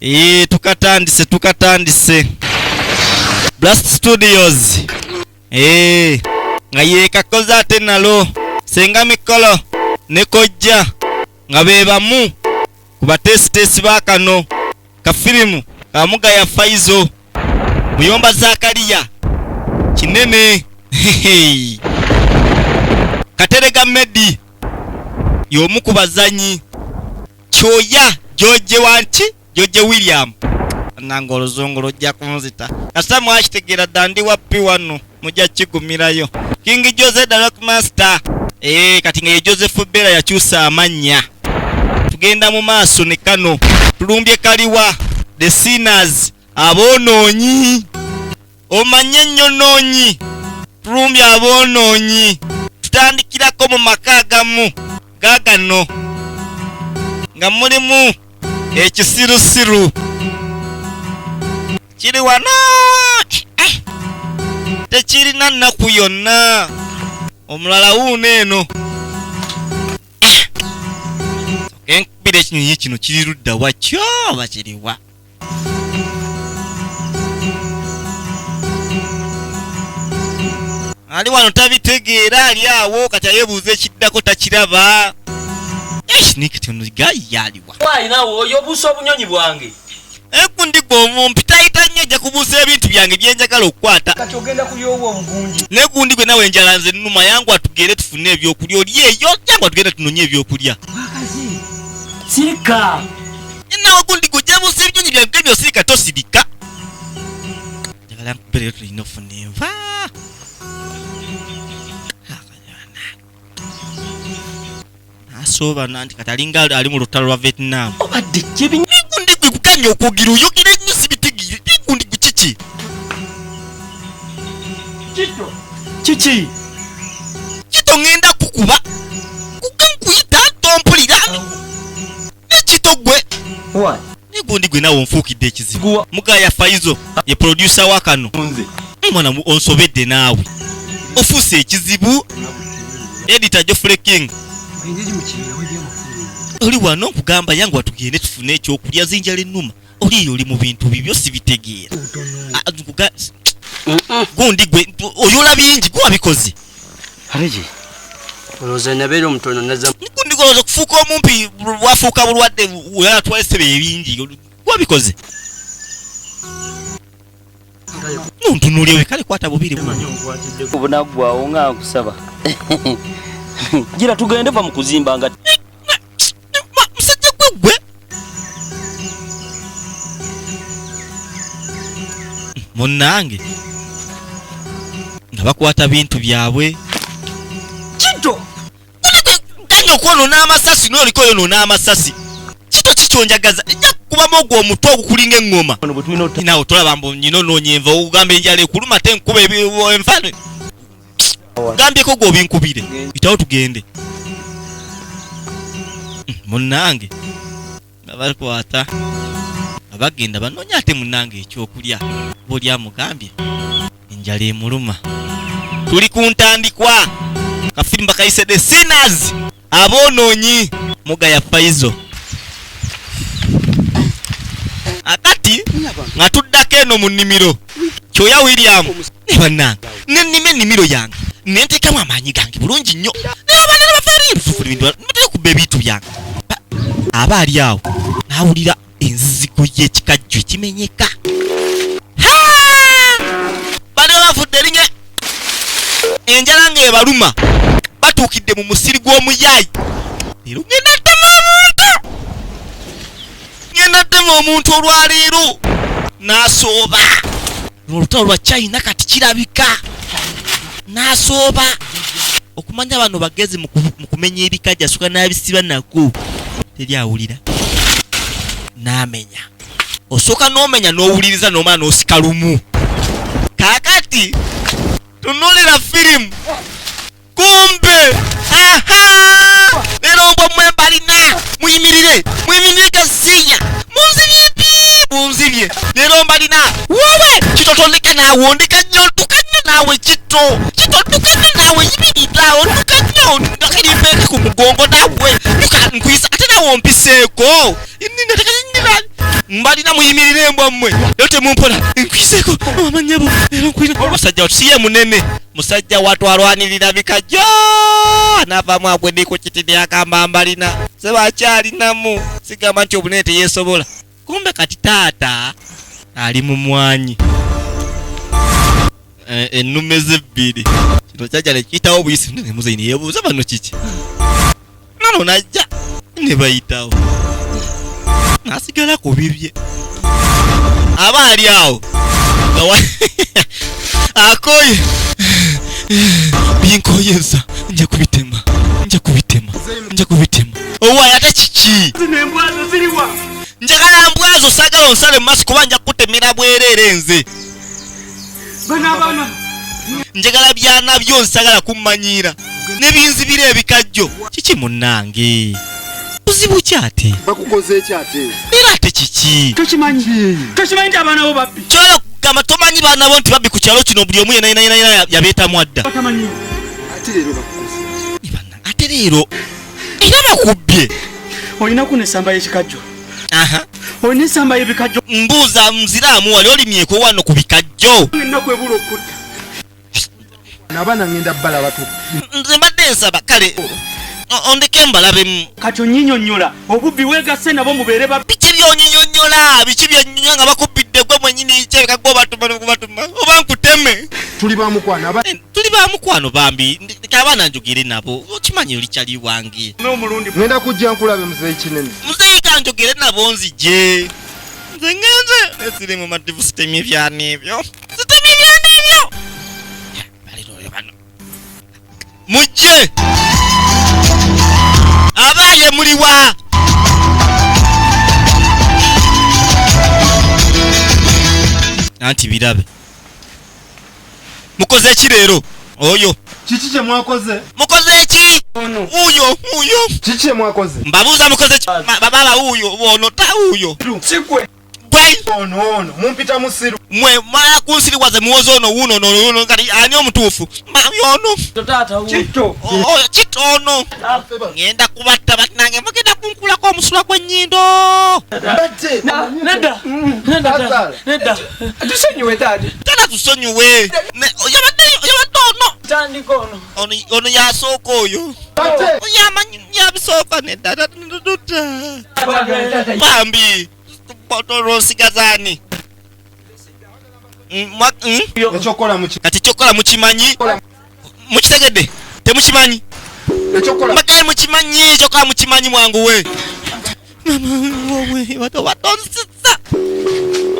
Ee, tukatandise tukatandise Blast Studios. Ee, nga yekakoze ate nalo Senga Mikolo ne Kojja nga be bamu ku bateesiteesi ba kano kafirimu ka Mugaya Faizo Muyomba Zakariya kinene. Katerega Medi y'omu ku bazanyi. Kyoya George wanki George William nange oluzungu lujja kunzita kasita mwakitegeera dda ndi wappi wano mujja kigumirayo. King Jose the Rockmaster. Kati nga ye Joseph Bella yakyusa amannya. Tugenda mu maaso ne kano tulumbye kaliwa the sinners aboonoonyi. Omanye ennyonoonyi tulumbye aboonoonyi. Tutandikirako mu maka agamu gagano nga mulimu ekisirusiru kiri wano tekirina nnaku yonna. Omulala wuuno eno enkubira ekinyonyi kino kiri ludda wakyo oba kiriwa? Ali wano tabitegeera, ali awo kati ayebuuza ekiddako takiraba. Nikati ono gayi aliwa? Alinawo oyo obuusa obunyonyi bwange. Ekundi gwe omumpi tayita nnyo, ojja kubuusa ebintu byange byenjagala okukwata. Kati ogenda kulyowa omugunji. Naye gundi gwe nawe enjala nze nnuma, yangu atugende tufune ebyokulya. Oli eyo jangu atugende tunonye ebyokulya. Bakazi sirika. Nawe gundi gwe ojja buusa ebinyonyi byange ebyo, sirika tosirika. Njagala nkubere tulina okufuna enva. Asooba nanti kati alinga ali mu lutalo lwa Vietnam. Obadde kibi. Gundi gwe kuganya okwogera oyogera ennyo sibitegeere. Gundi gwe kiki? Kito. Kiki? Kito ngenda kukuba. Kuka nkuyita tompulira. Kito gwe. What? Naye gundi gwe nawe onfuukidde ekizibu. Guwa. Mugaya Faizo ye producer wa kano. Nze. Mwana onsobedde naawe. Ofuuse ekizibu. Editor Geoffrey King. Oli wano nkugamba yangu atugende tufune ekyokulya zinjala ennuma. Oli eyo oli mu bintu bibyo sibitegeera. Gundi gwe oyola bingi gwe wabikoze. Aleje. Olowooza nabeera omutono nazza. Gundi gwe olowooza okufuuka omumpi wafuuka bulwadde oyala atwala essebe ebingi gwe wabikoze. Ntunulye kale kwata bubiri obunaggwawo nga nkusaba. Gira tugende va mu kuzimba nga musajja gwe gwe. Munnange nga bakwata bintu byabwe. Kito! Ganya okwonoona amasasi n'oliko oyonoona amasasi. Kito kikyonjagaza ejja kukubamu ogwo omutwe ogukulinga eŋŋoma. Naawe tolaba mbu nnyina onoonya enva ogamba enjala ekuluma ate nkuba enva. Gambyeko gwe obinkubire. Itawo tugende. Munnange nga bakwata nga bagenda banoonya ate munnange ekyokulya. Oba oli amugambye enjala emuluma. Tuli ku ntandikwa. Kafirimu bakayise The Sinners aboonoonyi Mugaya Faizo. Akati nga tuddako eno mu nnimiro Kyoya William ne bannange ne nnima ennimiro yange ne nteekamu amaanyi gange bulungi nnyo. Naye abaana bava eri ebifufuli bintu batera okubba ebintu byange. Aba ali awo n'awulira enziziko y'ekikajjo ekimenyeka. Bali bavudde erinnya enjala ng'ebaluma batuukidde mu musiri gw'omuyaayi. Leero ngenda ttema omuntu, ngenda ttema omuntu olwaleero. N'asooba olutalo lwa China kati kirabika n'asooba okumanya bano bagezi mu kumenya ebikajjo asooka n'abisiba nako teri awulira n'amenya. Osooka n'omenya n'owuliriza n'omala n'osika lumu. Kaakati tunuulira firimu kumbe aha leero mbwa mmwe mbalina muyimirire muyimirire gasiya munzibye pi munzibye leero mbalina wowe kitotondeka naawe ondeka nnyo ntuka nnyo naawe kito kito ntuka nnyo naawe yimirira ontuka nnyo ndakalimpeeke ku mugongo naawe ntuka nkuyisa ate naawe ompiseeko. Mbalina muyimirire embwa mmwe. Leero temumpola. Nkwiseeko mama nnyabo. Leero nkwina. Musajja watu si ye munene. Musajja watu alwanirira bikajjo. Anaavaamu agwedde ku kitini agamba mbalina. Sebo akyalinamu. Sigamba nti obunene teyeesobola. Kumbe kati taata ali mu mwanyi. Eh, ennume zebbiri kino kyajja nekiyitawo obuyisi ne muzeyi neyebuuza bano kiki nano najja ne bayitawo nasigala ku bibye aba ali awo akoye binkoyeza nja kubitema nja kubitema nja kubitema owaye ate kiki njagala mbwazo sagala onsale mu maaso kuba nja kukutemera bwereere nze njagala byana byo nsagala kummanyiira nebinzibira ebikajjo kiki munnange buzibu ki ate bakukoze eki ate era ate kiki tokimanyi tokimanyi nti abaana bo babbi kyola kugamba tomanyi baana bo nti babbi ku kyalo kino buli omu yenayinayina yabeetamu adda batamanyi ate leero bakukoze ate leero era bakubbye olina kuno esamba y'ekikajjo olina esamba y'ebikajjo mbuuza nziraamu wali olimyeko wano ku bikajjo ennaku ebula okutta nabaana ngenda balaba tu nze mbadde nsaba kale ondeke mbalabemu kati onyinyonnyola obubbi weegasse nabo mubeere ba biki byonyinyonnyola biki byonyinyonnyola nga bakubbidde gwe mwenyini kyebeka gwe obatuma kubatuma oba nkuteme tuli bamukwano aba eh, tuli bamukwano bambi leka abaana njogere nabo okimanyi oli kyali wange omulundi ngenda kujja nkulabe muzeeyi kinene muzeeyi kanjogere nabo nzije nze ngenze esiri mu mativu sitemye ebyana ebyo sitemye ebyana ebyo balirooyo bano mujje abaye muliwa anti birabe mukoze ki leero oyo kiki kye mwakoze mukoze ki uyo uyo kiki kye mwakoze mbabuuza mukoze ki baba uyo ono ta uyo sikwe gwe ono ono mumpita musiru mwe mwala kunsiriwaze muwoza ono wuno ono wuno kati ani omutuufu mami ono kitto oyo kitto ono ngenda kubatta bannange mugenda kunkulako omusula gw'ennyindo nedda nedda tusonyiwe taata taata tusonyiwe yabadde yabadde ono tandika ono ono yasooka oyo yamanyi yabisooka nedda bambi olwonsigazaani mm, mm? Ekyokukola kati ekyokukola mukimanyi mukitegedde temukimanyi mbagaye mukimanyi ekyokukola mukimanyi mwanguwe watonsiza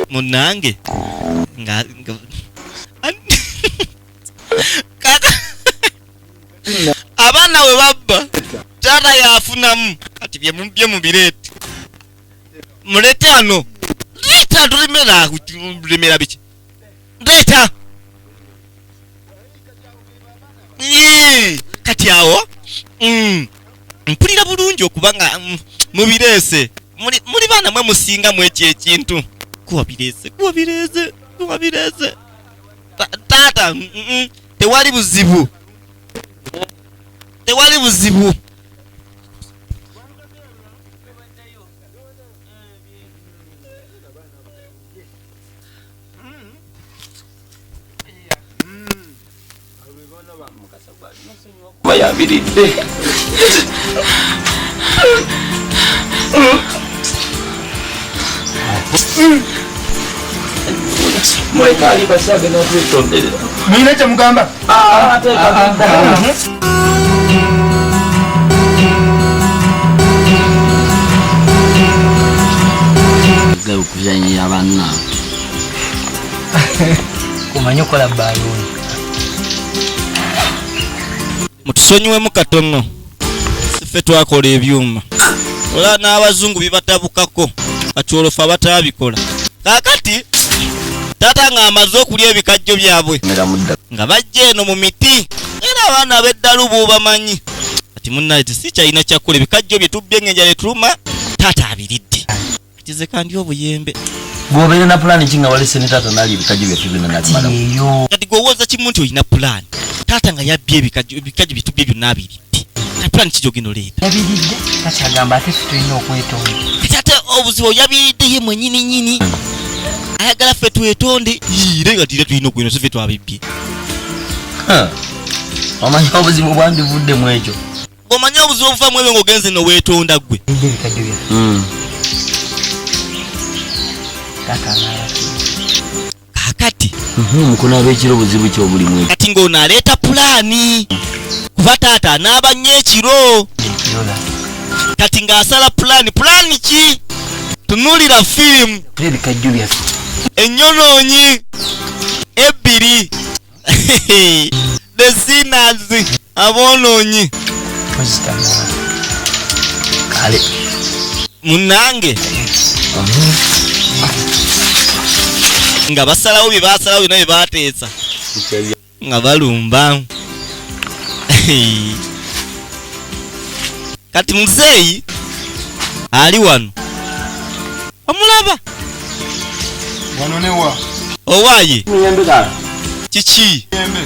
munange nga abaana we babba taata yafunamu kati byemubye mubireete mulete ano leeta tulemera lemera biki leeta kati awo mm, mpulira bulungi okuba nga mm, mubireese muli baana mwe musinga mu ekyo ekintu kuba bireese kuba bireese kuba bireese taata mm, tewali buzibu tewali buzibu Bayambiridde. Muleka ali basage n'okwetonderera. Mulina kye mugamba? Okuzanyira banna. Omanyi okola baaluuni. Mutusonyiwemu katono, siffe twakola ebyuma ola n'abazungu bibatabukako kati olwo fe abataabikola. Kaakati taata ng'amaze okulya ebikajjo byabwe nga bajja eno mu miti era abaana ab'eddalu buubamanyi kati munnaye tisikyalina kyakukola ebikajjo bye tubbye ng'enjala etuluma taata abiridde. Kati ze kandi obuyembe. Gwobeera na pulaani ki nga walese ne taata n'alya ebikajjo byaffe byonna n'abimalawo? Eyo. Kati gwe owooza kimu nti olina pulaani taata nga yabbye ebikajjo ebikajjo bye tubbye byonna abiridde. Kati pulani ki gyogenda oleeta? Yabiridde kati agamba ate ffe tulina okwetonda. Kati ate obuzibu yabiridde ye mwenyini nyini, ayagala ffe twetonde. Yire nga tira tulina okweno, si ffe twabibbye. Omanyi obuzibu bwandivudde mu ekyo? Omanyi obuzibu obuva mu ebyo ng'ogenze no weetonda ggwe? Ebikajjo byaffe. Taata anaaba Kaakati Mukunaaba ekiro buzibu ki obulimu ekyo? Kati ng'ono aleeta pulaani kuba taata anaaba nnyo ekiro. Ekiro. Kati ng'asala pulaani. Pulaani ki? Tunuulira firimu. Ebikajjo byaffe. Enyonoonyi ebbiri, the sinners, aboonoonyi. Muzitanaaba. Kale. Munnange, nga basalawo bye basalawo byonna bye bateesa nga balumba. Kati muzeeyi ali wano, omulaba. Wano newa? Owaaye. Miyembe kale. Kiki? Yembe.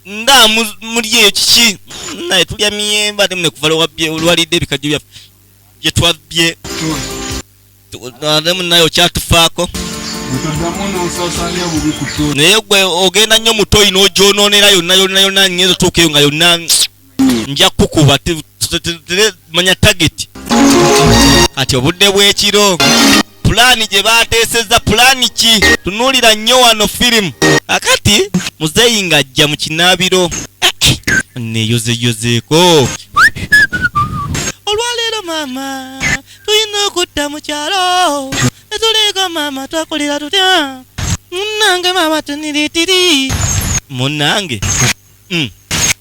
Nda muli eyo kiki? Naye tulya miyembe ate mune kuva lwalidde ebikajjo byaffe bye twabbye, ate munaye okyatufaako. Ntoddamu n'osaasaanya bubi ku ttoyi. Naye gwe ogenda nnyo mu toyi n'ogyonoonera yonna yonna yonna. Ngenza otuuka eyo nga yonna nja kukuba. Manya target. Kati obudde bw'ekiro, pulaani gye bateesezza, pulaani ki? Tunuulira nnyo wano firimu. Akati muzeeyi ng'ajja mu kinaabiro neeyozeyozeeko. Olwaleero maama tulina okudda mu kyalo etuliiko. Maama, twakulira tutya munnange? Maama, tuniritiri munnange.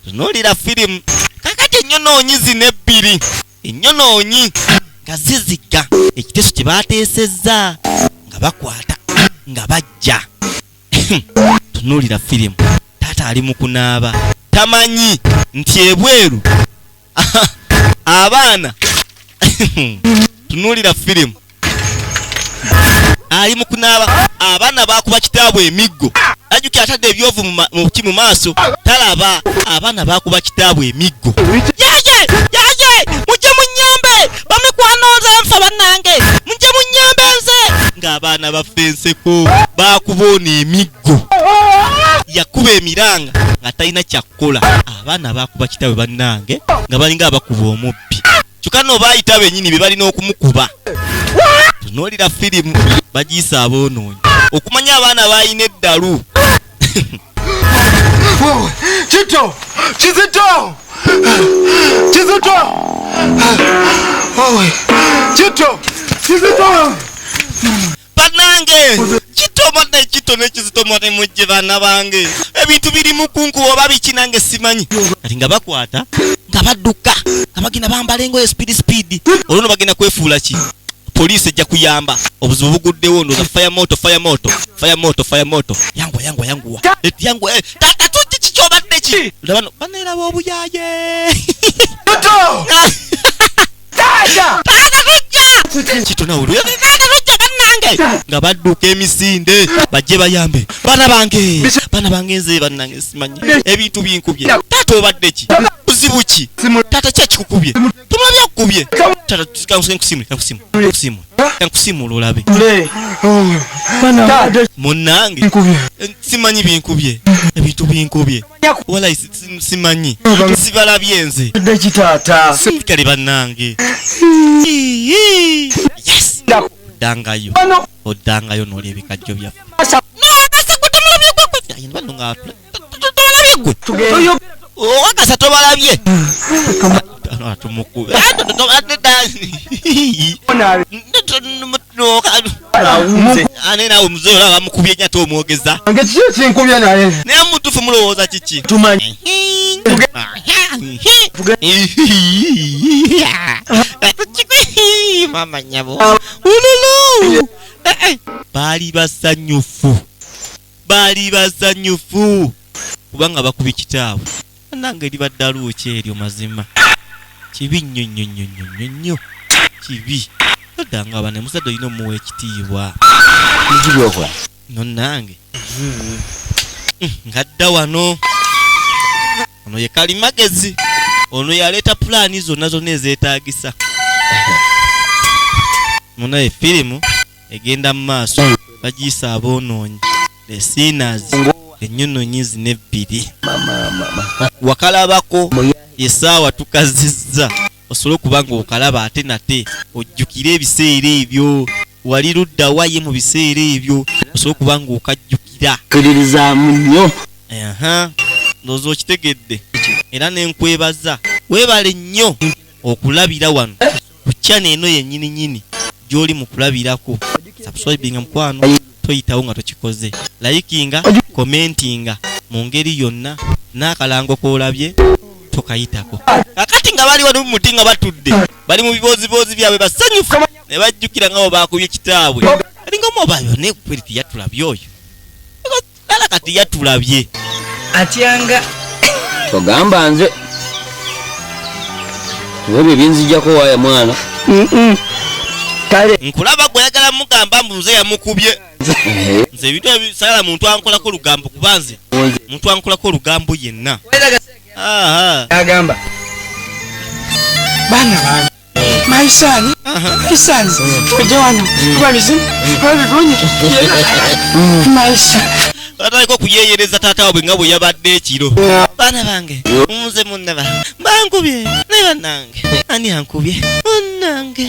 Tunuulira firimu. Kakati enyonoonyi zino ebbiri, enyonoonyi nga ziziga ekiteeso kye bateesezza nga bakwata nga bajja. Tunuulira firimu. Taata ali mu kunaaba, tamanyi nti ebweru abaana. Tunuulira firimu. Ali mu kunaaba, abaana bakuba kitaabwe emiggo. Ajjukira atadde ebyovu mu ki mu maaso, talaba. Abaana bakuba kitaabwe emiggo. Yaye yaye, mujje munyambe bamikwano, nze nfa bannange, mujje munyambe nze. Ng'abaana baffe enseko, bakuba ono emiggo, yakuba emiranga nga talina kyakkola. Abaana bakuba kitaabwe bannange nga balinga abakuba omubbi, kyokka no baayita bennyini be balina okumukuba. Tunuulira firimu, bagiyisa aboonoonyi. Okumanya abaana balina eddalu. Kito! Kizito! Kizito! Owe! Kito! Kizito! Bannange, kito banne, kito nekizito mwane, mujje baana bange, ebintu biri mukunku oba biki nange simanyi. Kati nga bakwata nga badduka nga bagenda bambala engoye speed speed. Olwo no bagenda kwefuula ki? Poliisi ejja kuyamba, obuzibu buguddewo. Ndowooza fire moto, fire moto, fire moto, fire moto. Yanguwa, yanguwa, yanguwa. Yanguwa, tata tujje. Kiki obadde ki? Laba no baneeraba obuyaye. Kito! Taata tujja, kito nawe, taata tujja bannange. Nga badduka emisinde bajje bayambe baana bange, baana bange, nze bannange simanyi, ebintu binkubye. Taata obadde ki? Buzibu ki taata? Ki ekikukubye? Tumulabye akukubye taata. Kankusimule, kankusimule, kankusimule, kankusimule olabe munnange. Simanyi binkubye, ebintu binkubye walayi, simanyi, sibalabye nze. Kitaata. Kale bannange, yes, oddangayo, oddangayo n'olya ebikajjo byaffe. Bano nga tobalabye gwe, owakasa tobalabye. Tumukube. Ane naawe muzeeyi olaba bamukubye nnyo ate omwogeza. Nge kiki ekinkubye naye? Naye mutuufu mulowooza kiki? Tumanyi. Mama nyabo ululu. Baali basanyufu, baali basanyufu kubanga bakubye kitaabwe. Nange liba ddaluuki eryo, mazima kibi nnyo nnyo nnyo nnyo nnyo nnyo, kibi. Toddanga abana, muzadde olina omuwa ekitiibwa. Biki byokola? Nonnange ngadda wano, ono ye kalimagezi. Ono yaleeta pulaani zonna zonna ezeetaagisa. Munaye firimu egenda mu maaso, bagiyise Aboonoonyi, The Sinners, ennyononyi zino ebbiri. Wakalabako essaawa tukazizza osobole okuba nga okalaba ate nate ojjukire ebiseera ebyo wali ludda wa ye mu biseera ebyo osobola okuba nga okajjukira. Kkiririzaamu nnyo. Aha, ndowooza okitegedde era nenkwebaza, weebale nnyo okulabira wano ku channel eno yennyini nyini gy'oli mu kulabirako. Subscribinga mukwano, toyitawo nga tokikoze, likinga, commentinga mu ngeri yonna, n'akalango k'olabye tokayitako. Kakati nga bali wano mu muti nga batudde bali mu bibooziboozi byabwe basanyufu, ne bajjukira nga bwe baakubye kitaabwe. Alinga omubayo ne kweri tiyatulabye oyo ddala kati yatulabye. Atyanga togamba nze ebyo ebinzijjako waaya mwana. Kale nkulaba gwe oyagala mugamba mbu nze yamukubye. Nze ebintu ebyo sagala muntu ankolako olugambo, kuba nze muntu ankolako olugambo yenna. Aha. Agamba baana bange, my son, my son, ojja wano kuba bizibu kuba bigunyi, my son. Batandika okuyeyereza taata waabwe nga bwe yabadde ekiro. Baana bange, nze munnaba bankubye, naye bannange ani ankubye munnange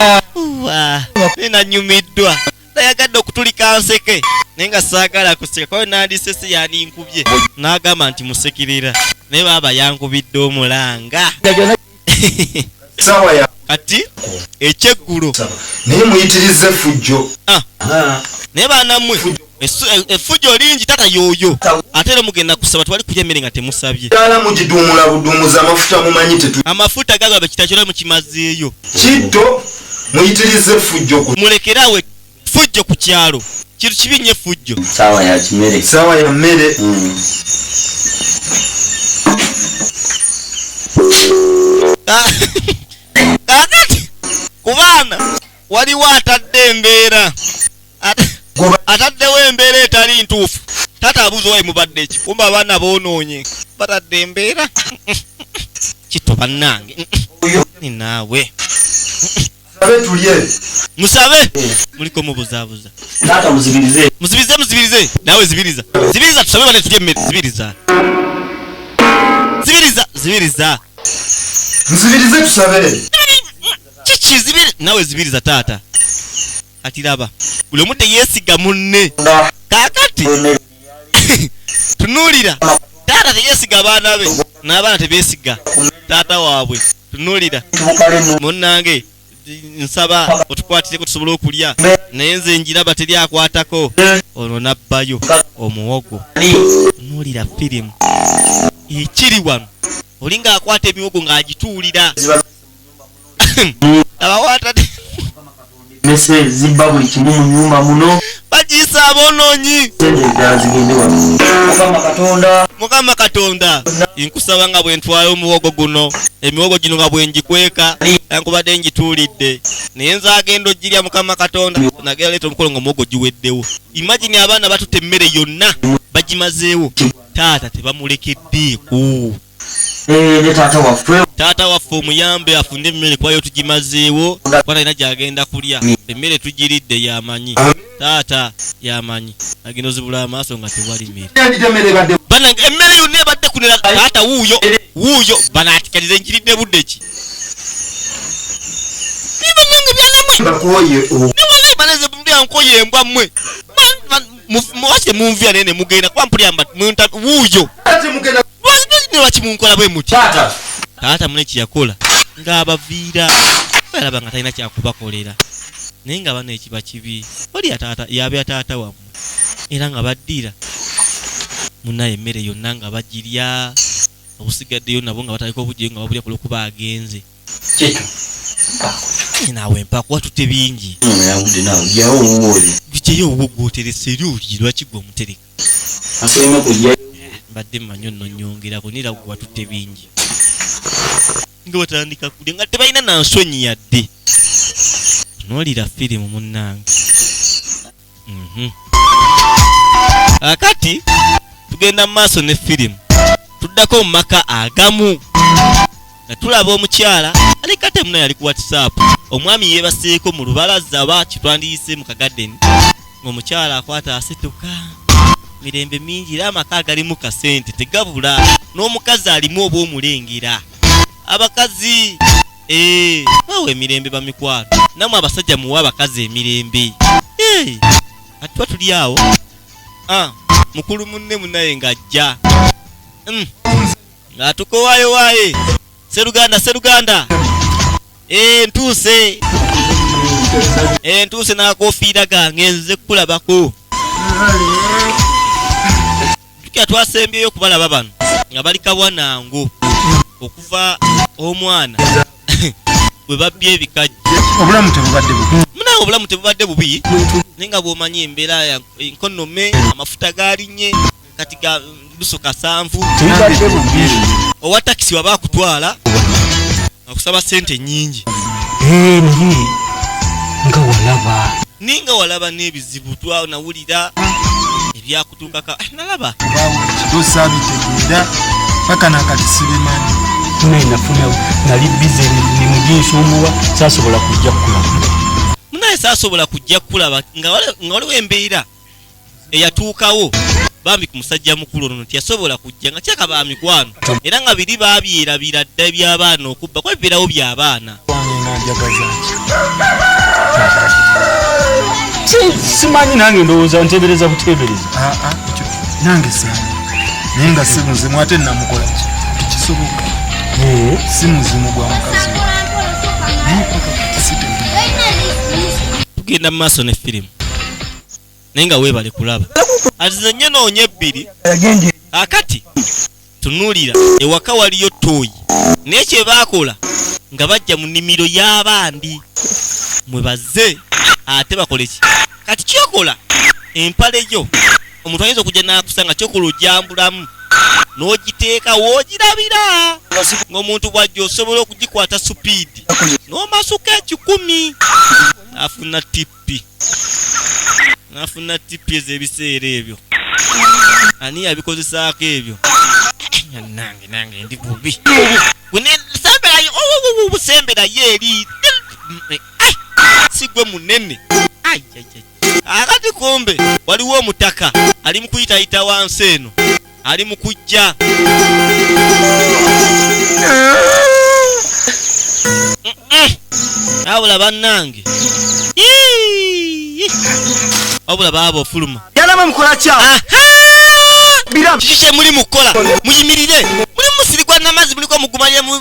wa naye nanyumiddwa, nayagadde okutulika nseke naye nga saagala kuseka kwayo nandisese yandinkubye n'agamba nti musekerera, naye baaba yankubidde omulanga. Sawa ya Kati ekyeggulo naye muyitirize effujjo. Ah. Naye baanammwe effujjo lingi, tata yooyo ate era mugenda kusaba, twali kulya emmere nga temusabye. Ddala mugiduumula budumuza amafuta, mumanyi tetu Amafuta gagaba kitakyola mukimazeeyo. Kiddo muyitirize effujjo ku Mulekeraawo effujjo ku kyalo, kintu kibi nnyo effujjo. Saawa ya kimere. Sawa ya mmere. Kakati ku baana waliwo atadde embeera, ataddewo embeera etali ntuufu. Taata abuuza owaye mubadde ki, kumba abaana boonoonye batadde embeera kito. Bannange ni naawe. Sabe tulye. Musabe muliko mubuzaabuza. Taata muzibirize. Muzibirize, muzibirize, naawe zibiriza, zibiriza, tusabe bane tulye emmere. Zibiriza, zibiriza, zibiriza. Nzibirize tusabe. Kiki zibiri? Naawe zibiriza taata. Kati laba buli omu teyeesiga munne. Kaakati tunuulira, taata teyeesiga abaana be n'abaana tebeesiga taata waabwe. Tunuulira munnange, nsaba otukwatireko tusobole okulya, naye nze njiraba teri akwatako. Olwo n'abbayo omuwogo. Tunuulira firimu ekiri wano, oli ng'akwata emiwogo ng'agituulira abawaatadde. Mese zibba buli kimu mu nyumba muno. Bagiyisa aboonoonyi. Sente eddala zigende wano. Mukama Katonda. Mukama Katonda, nkusaba nga bwe ntwala omuwogo guno, emiwogo gino nga bwe ngikweka, nankubadde ngituulidde, naye nze agenda ogirya. Mukama Katonda, nagenda leeta omukolo nga omuwogo giweddewo. Imagine abaana batuta emmere yonna bagimazeewo, taata tebamulekeddeeko. Ne taata waffe. Taata waffe omuyambe afune emmere kubayo tugimazeewo, kuba talina gyagenda kulya. Emmere tugiridde, yamanyi taata yamanyi agenda ozibula amaaso nga tewali mmere. Yandidde emmere ebadde. Banange, emmere yonna ebadde kunera, taata wuuyo wuuyo. Banaatikalize ngiridde budde ki? Banange byanamwe. Bakoye. Newalayi baneze mpulira nkoye embwa mmwe. Lwaki temunvira naye ne mugenda, kuba mpulira munta wuuyo. Ate mugenda. Lwaki munkola bwe muti? Taata. Taata mune kyeyakola ng'abaviira, alaba nga talina kyakubakolera, naye nga bano ekiba kibi oli taata yabeera taata wammwe era nga baddira munaye emmere yonna nga bagirya, obusigaddeyo nabo nga batandika obugyeyo nga babulya kulwokuba agenze. Kikyo. Naawe mpakuwa tutte bingi. Yawudde naawe gyawo owuwooli. Gyeyo owuwo gwoteresa eri oli, lwaki gwe omutereka? Akuleme kujja. Mbadde mmanyi onno nyongerako nira gwe watutte bingi. Nga batandika kulya nga tebalina na nsonyi yadde. Tunuulira firimu munnange. Akati tugenda mu maaso ne firimu, tuddako mu maka agamu. Nga tulaba omukyala aleka temuna yali ku WhatsApp, omwami yeebaseeko mu lubalaza oba kitwandiyise mu kagadeni, ng'omukyala akwata asituka mirembe mingi, era amaka agalimu kasente tegabula, n'omukazi alimu oba omulengera abakazi. Eh, bawa emirembe bamikwano, namwe abasajja muwe abakazi emirembe. Eh, kati tuba tuli awo. Ah, mukulu munne munaye ng'ajja ng'atukowayo waaye seruganda seruganda. Eh, ntuuse. Eh, ntuuse n'akofiira gange, nze kukulabako. Jjukira twasembyeyo okubalaba bano nga bali kabwanango okuva omwana bwe babbye ebikajjo. Obulamu tebubadde bubi. Munange obulamu tebubadde bubi, naye nga bw'omanyi embeera ya economy, amafuta galinnye kati ga luso kasanvu. Tebubadde bubi. Owa takisi waba akutwala akusaba sente nnyingi. Eh, naye nga walaba. Ninga walaba n'ebizibu twanawulira ebyakutuukaka. Eh, nalaba. Tosaabitegeera paka nakati sibimanyi. Naye nafuna nali bize emirimu ginsumbuwa, saasobola kujja kukulaba. Munaye saasobola kujja kukulaba nga waliwo embeera eyatuukawo bambi ku musajja mukulu ono teyasobola kujja nga kyaka ba mikwano, era nga biri babyerabira dda eby'abaana okubba kuba bibeerawo by'abaana. Simanyi nange ndowooza nteebereza buteebereza. Ekyo nange saani, naye nga si muzimu ate namukola ki tekisoboka. Si muzimu gwa mukazi wange, naye paka kati sitegeera. Tugenda mu maaso ne firimu, naye nga weebale kulaba ati nze nnyo noonya ebbiri. Kaakati tunuulira ewaka waliyo ttooyi, naye kye baakola nga bajja mu nnimiro y'abandi mwe bazze ate bakole ki? Kati kyokola empale yo omuntu ayinza okujja n'akusanga, kyokola ojambulamu n'ogiteeka w'ogirabira ng'omuntu bw'ajja osobola okugikwata supiidi n'omasuka 100 afuna tipi, n'afuna tipi ez'ebiseera ebyo. Ani yabikozesaako ebyo? Nange nange ndi bubi. Semberayo, busemberayo eri. Ai, si gwe munene. Ai, ai, ai. Akati kumbe waliwo omutaka ali mu kuyitayita wansi eno, ali mu kujja. Wabula bannange, wabula baaba ofuluma. Yalama mukola kya. Kiki kye muli mukola? Muyimirire, muli musiri gwa namazzi, muliko mugumalira mu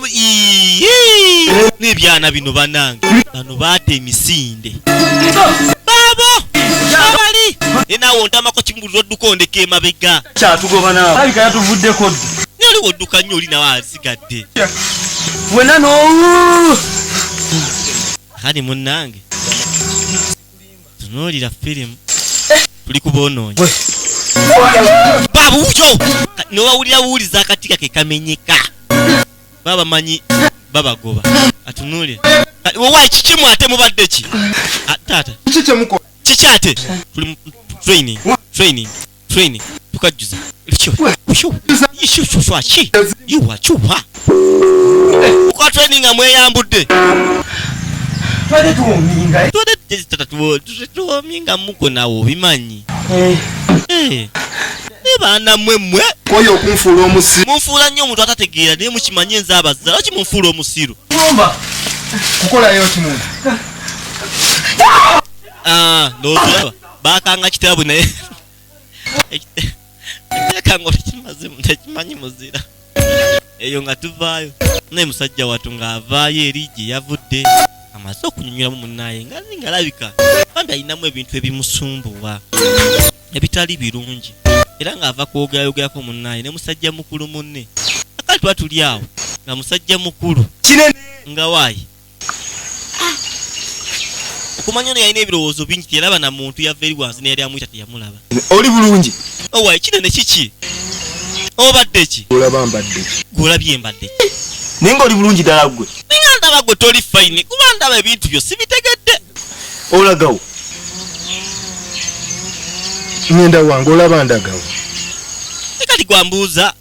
n'ebyana bino. Bannange bano baata emisinde baabo abali e naawe ontamako kimu odduka ondeka emabega. Kyatugoba naawe. Alabika yatuvuddeko dda. Naye oliwo odduka nnyo, oli nawe asigadde. Wena n'owu. Kale munnange tunuulira firimu, tuli kuboonoonya babuujo nowawulira buwuliza akatika ke kamenyeka, baba bamanyi babagoba. Atunuulira owa kikimu ate mubadde ki? Ah, taata. Kiki kyemukola? Kiki ate? Tuli mu training, training, training tukajjuza ki yuwa kyuwa uka training nga mweyambudde. Twade tuwominga. Tuwominga muko nawe obimanyi. Eh, ne baana mmwe mmwe. Koyo okunfuula omusiru. Munfuula nnyo omuntu atategeera, naye mukimanye nze abazza. Lwaki munfuula omusiru? Kumba. Kukolayo ki muntu? Ah, ndowooza olaba bakanga kitabu, naye ekiteekanga tekimaze tekimanyi muzira eyo nga tuvaayo. Naye musajja wattu ng'avaayo eri gye yavudde amaze okunyumiramu munnaye nga ngalabika bambi alinamu ebintu ebimusumbuwa ebitali birungi, era ng'ava kwogerayogerako munnaye ne musajja mukulu munne. Akali tuba tuli awo nga musajja mukulu Kinene. nga waayi okumanya ono yalina ebirowoozo bingi, teyalaba na muntu yava eri wansi neyali amuyita teyamulaba. Oli bulungi? Owaayi kinene kiki obadde ki? Olaba mbadde ki? Gwolabye mbadde ki? Naye ng'oli bulungi ddala ggwe? Ninga ndaba gwe toli fine, kuba ndaba ebintu byo sibitegedde. Olagawo? Ngenda wange, olaba ndagawo. Ne kati gwambuuza.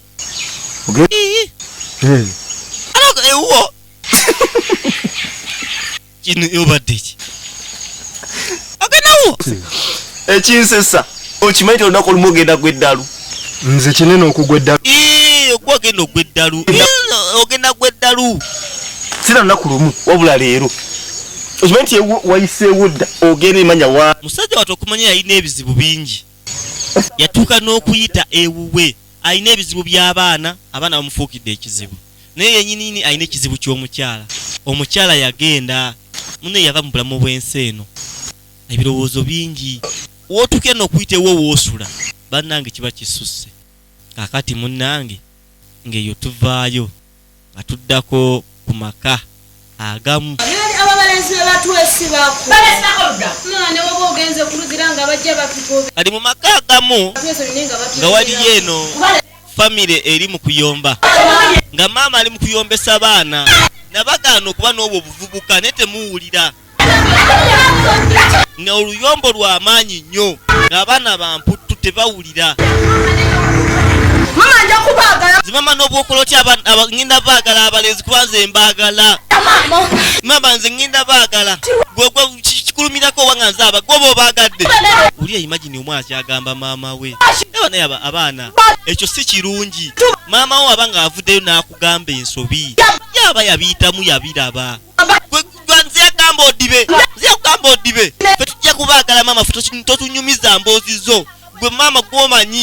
Ii. Ala Ewuwo kino obadde ki? Ogenda wuwo? Ekinsesa okimanyi nti olunaku olumu ogenda gwa eddalu. Nze kinene okugwa eddalu. Gwe ogenda ogwa eddalu. Ogenda gwa eddalu. Sina lunaku lumu wabula leero. Okimanyi nti wayiseewo dda ogenda emanya wa. Musajja wattu okumanya yalina ebizibu bingi. Yatuuka n'okuyita ewuwe. Alina ebizibu by'abaana, abaana bamufuukidde ekizibu. Naye yennyininyini alina ekizibu ky'omukyala. Omukyala yagenda, munne yava mu bulamu bw'ensi eno. Ebirowoozo bingi. W'otuukira n'okuyita ewuwo w'osula, bannange kiba kisusse. Kaakati munnange ng'eyo tuvaayo nga tuddako ku maka agamu. Kati mu maka agamu nga waliyo eno famire eri mu kuyomba, nga maama ali mu kuyombesa baana, nabagaana okuba n'obwo obuvubuka naye temuwulira. Nga oluyombo lwa maanyi nnyo, ng'abaana ba mputtu tebawulira. Mama nja kubaagala. Nze mama n'obwokola otya ngenda baagala abalenzi kuba nze mbaagala. Mama nze ngenda baagala. Gwe kikulumirako oba nga nze gwe oba obaagadde. Oli imagine omwana akyagamba maama we. Naye naye abaana ekyo si kirungi. Maama wo aba ng'avuddeyo n'akugamba ensobi. Yaba yabiyitamu yabiraba. Nze yagamba odibe. Nze yakugamba odibe. Ffe tujja kubaagala maama, ffe totunyumiza mboozi zo. Gwe maama gw'omanyi.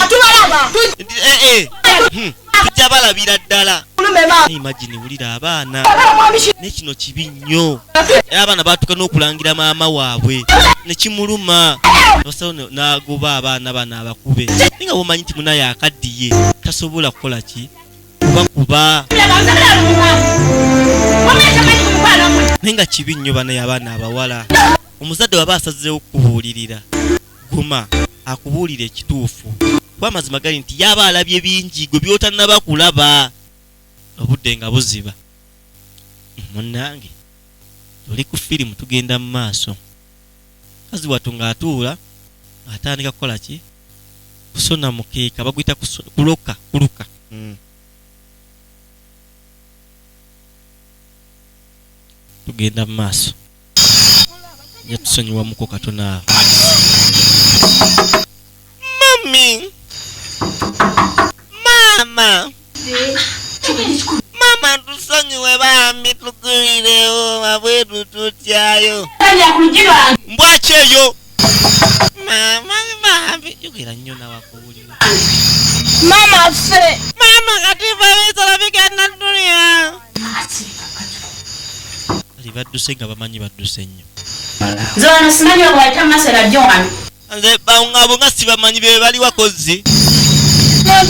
Tujja balabira ddala. Imagine wulira abaana. Ne kino kibi nnyo. Era abaana baatuuka n'okulangira maama waabwe. Ne kimuluma. Basawo n'agoba abaana bano abakube. Naye nga bw'omanyi nti munaye akaddiye tasobola kukola ki? Kubakuba. Naye nga kibi nnyo banaye abaana abawala. Omuzadde waba asazeewo okukubuulirira, guma akubuulira ekituufu. Kuba amazima gali nti yaba alabye bingi gwe by'otannaba kulaba. Obudde nga buziba. Munnange tuli ku firimu tugenda mu maaso. Mukazi wattu ng'atuula atandika kukola ki? Kusona mukeeka, baguyita kuloka, kuluka. Tugenda mu maaso. Yatusonyiwamuko katono awo. Mami! Mama! Mama tusonyiwe bambi tugulirewo wabweru tutyayo. Mbwaki eyo? Mama bambi yogera nnyo nawe akuwulira. Mama ffe. Mama kati babisala bigenda dduniya. Bali badduse nga bamanyi badduse nnyo. Nze wano simanyi oba masera jjo wano. Nze abo nga sibamanyi be bali wakozi. Mama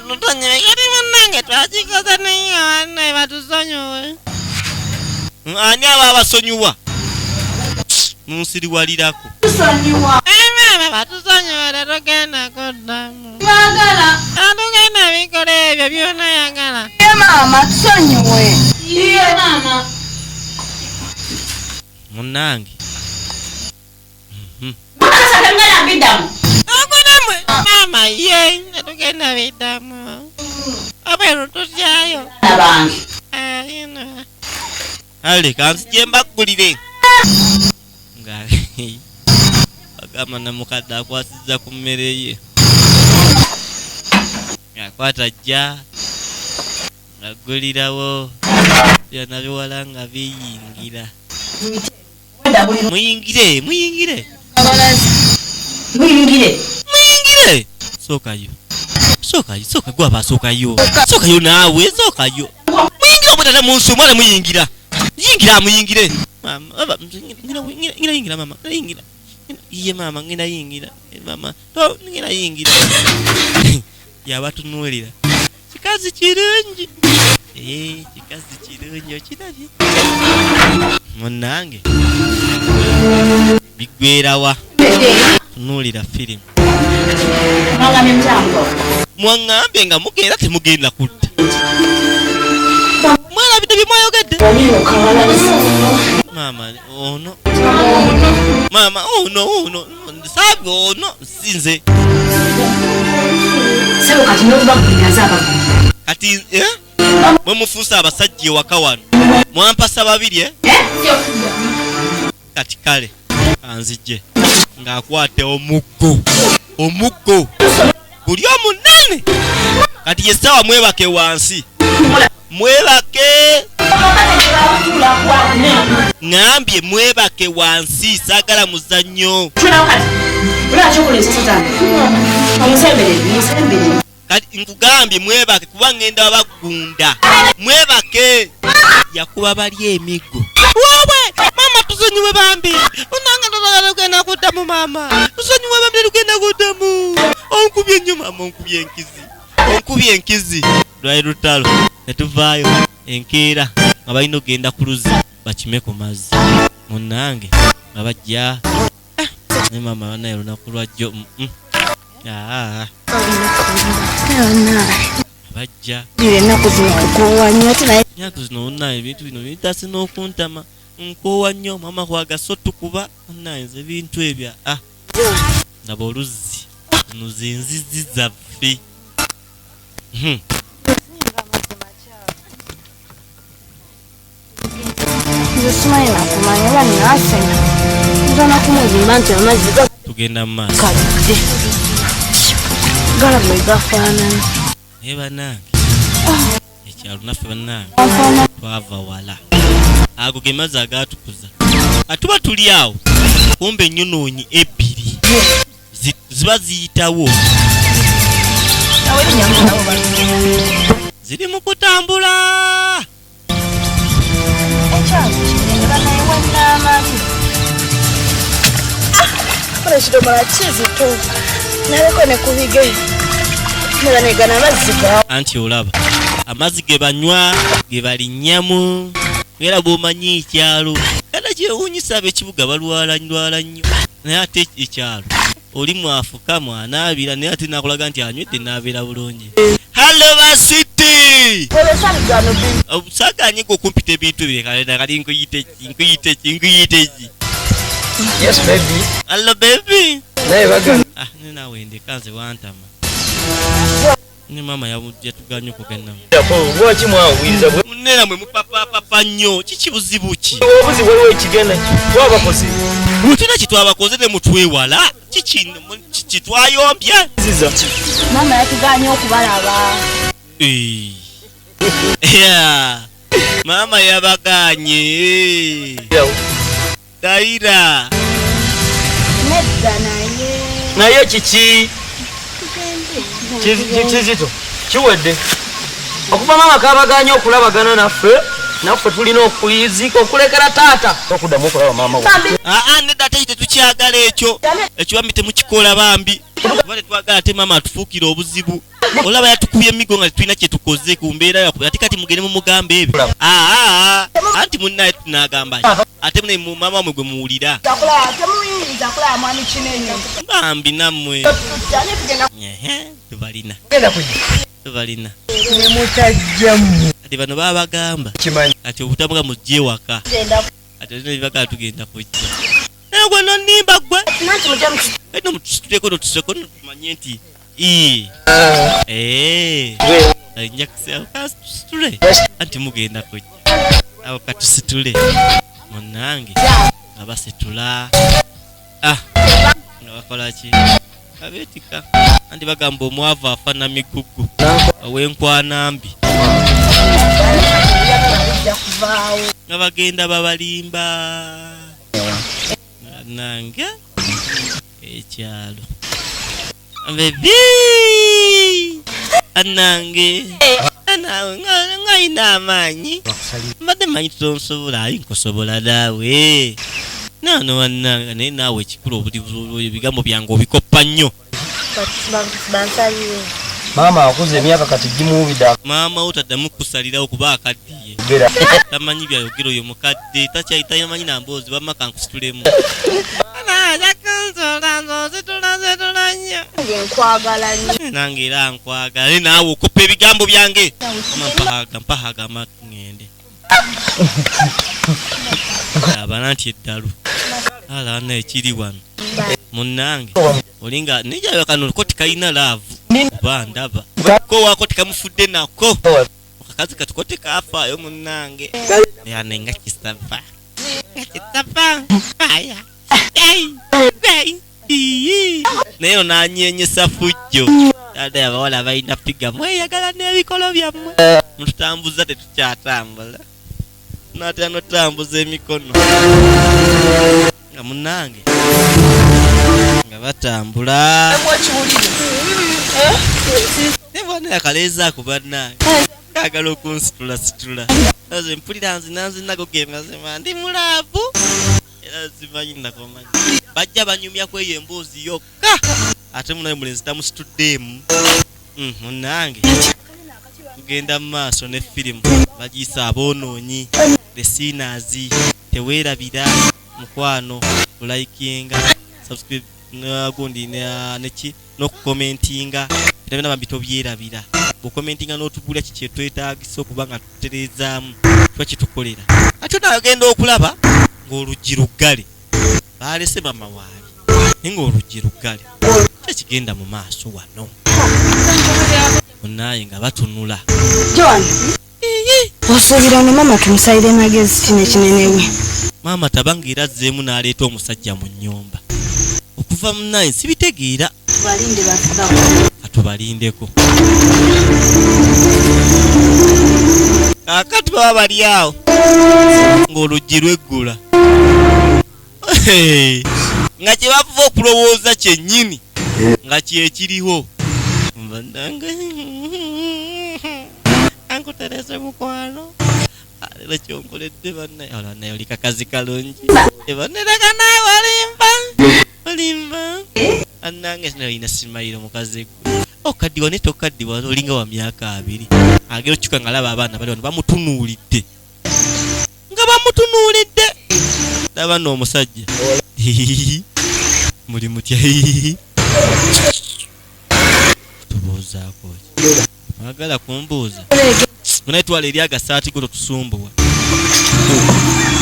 tutonyiwe kati munnange twakikoze naye abannaye batusonyiwe. Ani aba abasonyiwa? Munsiriwalirako. Mama batusonyiwe tetugenda kuddamu. Atugenda bikola ebyo byonna yagala. Mama tusonyiwe. Iye mama. Munnange. Mama ye tetugenda biddamu. Abweru tutyayo. Ale kanzije mbaggulire. Nga agamba namukadde akwasizza ku mmere ye. Akwata jja ng'aggulirawo byonna biwala nga biyingira. Muyingire, muyingire. Muyingire. Muyingire. Sookayo. Sookayo, sooka gwe aba asookayo. Sookayo naawe, sookayo. Muyingire obutata mu nsi omwana muyingira. Yingira muyingire. Mama, baba, ngina yingira mama, ngina yingira. Iye mama, ngina yingira. Mama, to ngina yingira. Yabatunuulira. Kikazi kirungi. Kikazi kirungi okirabye. Munnange. Biggwerawa. Tunuulira firimu. Mwaŋŋambye nga mugenda temugenda kudda. Mwerabidde bye mwayogedde. Maama ono. Maama ono ono. Saabi ono si nze. Kati Mwe mufuuse abasajja ewaka wano. Mwampasa babiri eh? Kati kale anzije ng'akwata omuggo. Omuggo guli omunene. Kati ye ssaawa mwebake wansi. Mwebake. Ngambye mwebake wansi, saagala muzannyo. Kati nkugambye mwebake kuba ngenda bagunda. Mwebake. Yakuba bali emiggo. Wowe mama tusonyiwe bambi. Onanga totagala kugenda kuddamu mama. Tusonyiwe bambi tugenda kuddamu. Onkubye nnyo mama, onkubye enkizi. Onkubye enkizi. Lwali lutalo ne tuvaayo enkeera nga balina okugenda ku luzzi bakime ku mazzi. Munnange nga bajja. Ne mama banaye olunaku lwajjo. Bajja. Ennaku zino nkoowa nnyo ate naye. Ennaku zino munnaye ebintu bino bitase n'okuntama. Nkoowa nnyo mama kwagasa otukuba munnaye nze ebintu ebyo. Ndaba oluzzi. Zino ze nzizi zaffe. Nze simanyi nakumanya oba nnaasena. Nza nakumuzimba nti amazzi tugenda mu maaso. Kadde. Gala bwe gafaanana. Naye bannange, ekyalo naffe bannange twava wala. Ago ge mazzi agaatukuza. Atuba tuli awo, kumbe ennyunoonyi ebbiri ziba ziyitawo. Ziri mu kutambula. Ekyalo kinene banaye wannaamali. Kola ekidomola kizito. Naleko ne ku bigere. Nebanegana amazzi ga. Anti olaba amazzi ge banywa ge balinnyamu era bw'omanyi ekyalo. Era kyewuunyisa ab'ekibuga balwala ndwala nnyo. Naye ate ekyalo oli mwafuka mwanaabira naye ate nakulaga nti anywedde n'abeera bulungi. Hello baswiti! Saaganye gwe okumpita ebintu bye kale kali nkuyite ki, nkuyite ki, nkuyite ki? Yes baby. Hello baby. Naye bagamba. Ne naawe ndeka nze wantama. Ne maama yatuganye okugenda. Lwaki mwawuliriza bwe? Munne mwe mupapapapa nnyo. Kiki buzibu ki? Obuzibu waliwo ekigenda twabakoze. Tulina kye twabakoze ne mutwewala. Kiki kiki twayombye? Ziza. Maama yatuganye okubalaba. Yeah. Maama yabaganye. Daira. Nedda naye. Naye kiki? Kizito. Kiwedde. Okuva maama kabaganye okulabagana naffe, naffe tulina okuyizika okulekera taata okuddamu okulaba maama we. Nedda ate tetukyagala ekyo. Ekyo bambi temukikola bambi. Kuba tetwagala ate maama atufuukire obuzibu. Olaba yatukubye emigo nga tetulina kye tukoze ku mbeera yakwe. Ate kati mugende mumugambe ebyo. Anti munnaye tunaagamba ki? Ate mune mu maama wamwe gwe muwulira. Temuyinza kulaba mwami Kinene. Bambi nammwe. Tubalina. Tubalina. Kati bano babagamba. Kati obutamuga mujje waka. Kati olina ebibagala tugenda kujja. Naye gwe nonnimba gwe. Eno mutusituleko notuseko tumanye nti Nja anti mugenda kujja. Awo katusitule. Munnange nga basitula. Nga bakola ki? Abeetika. Anti bagamba omwavu afaanana migugu. Ow'enkwana mbi. Nga bagenda babalimba. Nange ekyalo. Baby! Anange. Anawe ng'alina amaanyi. Mbadde mmanyi tonsobola, ayi nkusobola naawe. Naano bannange, naye naawe ekikulu ebigambo byange obikoppa nnyo. Bansalire. Maama akuze emyaka kati gimuwubidde. Maama wo taddamu kusalirawo kuba akaddiye. Tamanyi byayogera oyo mukadde, tamanyi na mboozi, bamma kankusitulemu. Nange era nkwagala, naye naawe okoppa ebigambo byange. Mama mpahaga, mpahaga amatu ŋŋende. Abana nti eddalu. Ala na ekiri wano. Munnange, olinga naye kano ko tekalina laavu. Kuba ndaba. Ko waako tekamufudde nako. Akazi katuko tekafaayo munnange. Yane nga kisava. Nga kisava. Aya. Ei. Ei. Ii. Naye ono anyenyesa fujjo. Ate abawala balina figa mweyagala n'ebikolo byammwe. Mututambuza tetukyatambula. Natera notambuza emikono. Nga munnange. Nga batambula. Ne bwana yakaleeza ako bannange. Kaagala okunsitulasitula. Nze mpulira nzina nzina go ge mazima ndi mulaavu. Era simanyi nakomanyi. Bajja banyumya ku eyo emboozi yokka. Ate munaye mulenzi tamusituddeemu. Munnange. Tugenda mu maaso ne firimu bagiyise aboonoonyi the sinners. Teweerabira mukwano olayikinga subscribe gundi neki n'okukomentinga byonna byonna bambi tobyerabira. Bw'okomentinga n'otubuulira ki kyetwetaagisa okuba nga tutereezaamu kiba kitukolera. Ate onagenda okulaba ng'oluggi luggale, baalese mama waali naye ng'oluggi luggale. Ki ekigenda mu maaso wano? Munaaye nga batunula. Joan, osuubira ono maama tumusalire magezi kino ekinene we. Maama tabanga era azzeemu n'aleeta omusajja mu nnyumba. Okuva munaaye sibitegeera. Tubalinde batubawo. Katubalindeko. Kaakati baba bali awo ng'oluggi lweggula. Nga kye bava okulowooza kyennyini nga kyekiriwo. Bannange ankutereze mukwano. Leero kyonkoledde bannaye. Olaba naye oli kakazi kalungi. Eboneraga naawe olimba. Olimba. Annange naye olina simayiro mukazi gwe. Okaddiwa naye tokaddiwa olinga wa myaka 2. Agera okukyuka ng'alaba abaana bali wano bamutunuulidde. Nga bamutunuulidde. Laba nno omusajja. Muli mutya? Tubuuzaako ki? Mwagala kumbuuza? Munaye twala eri agasaati go totusumbuwa.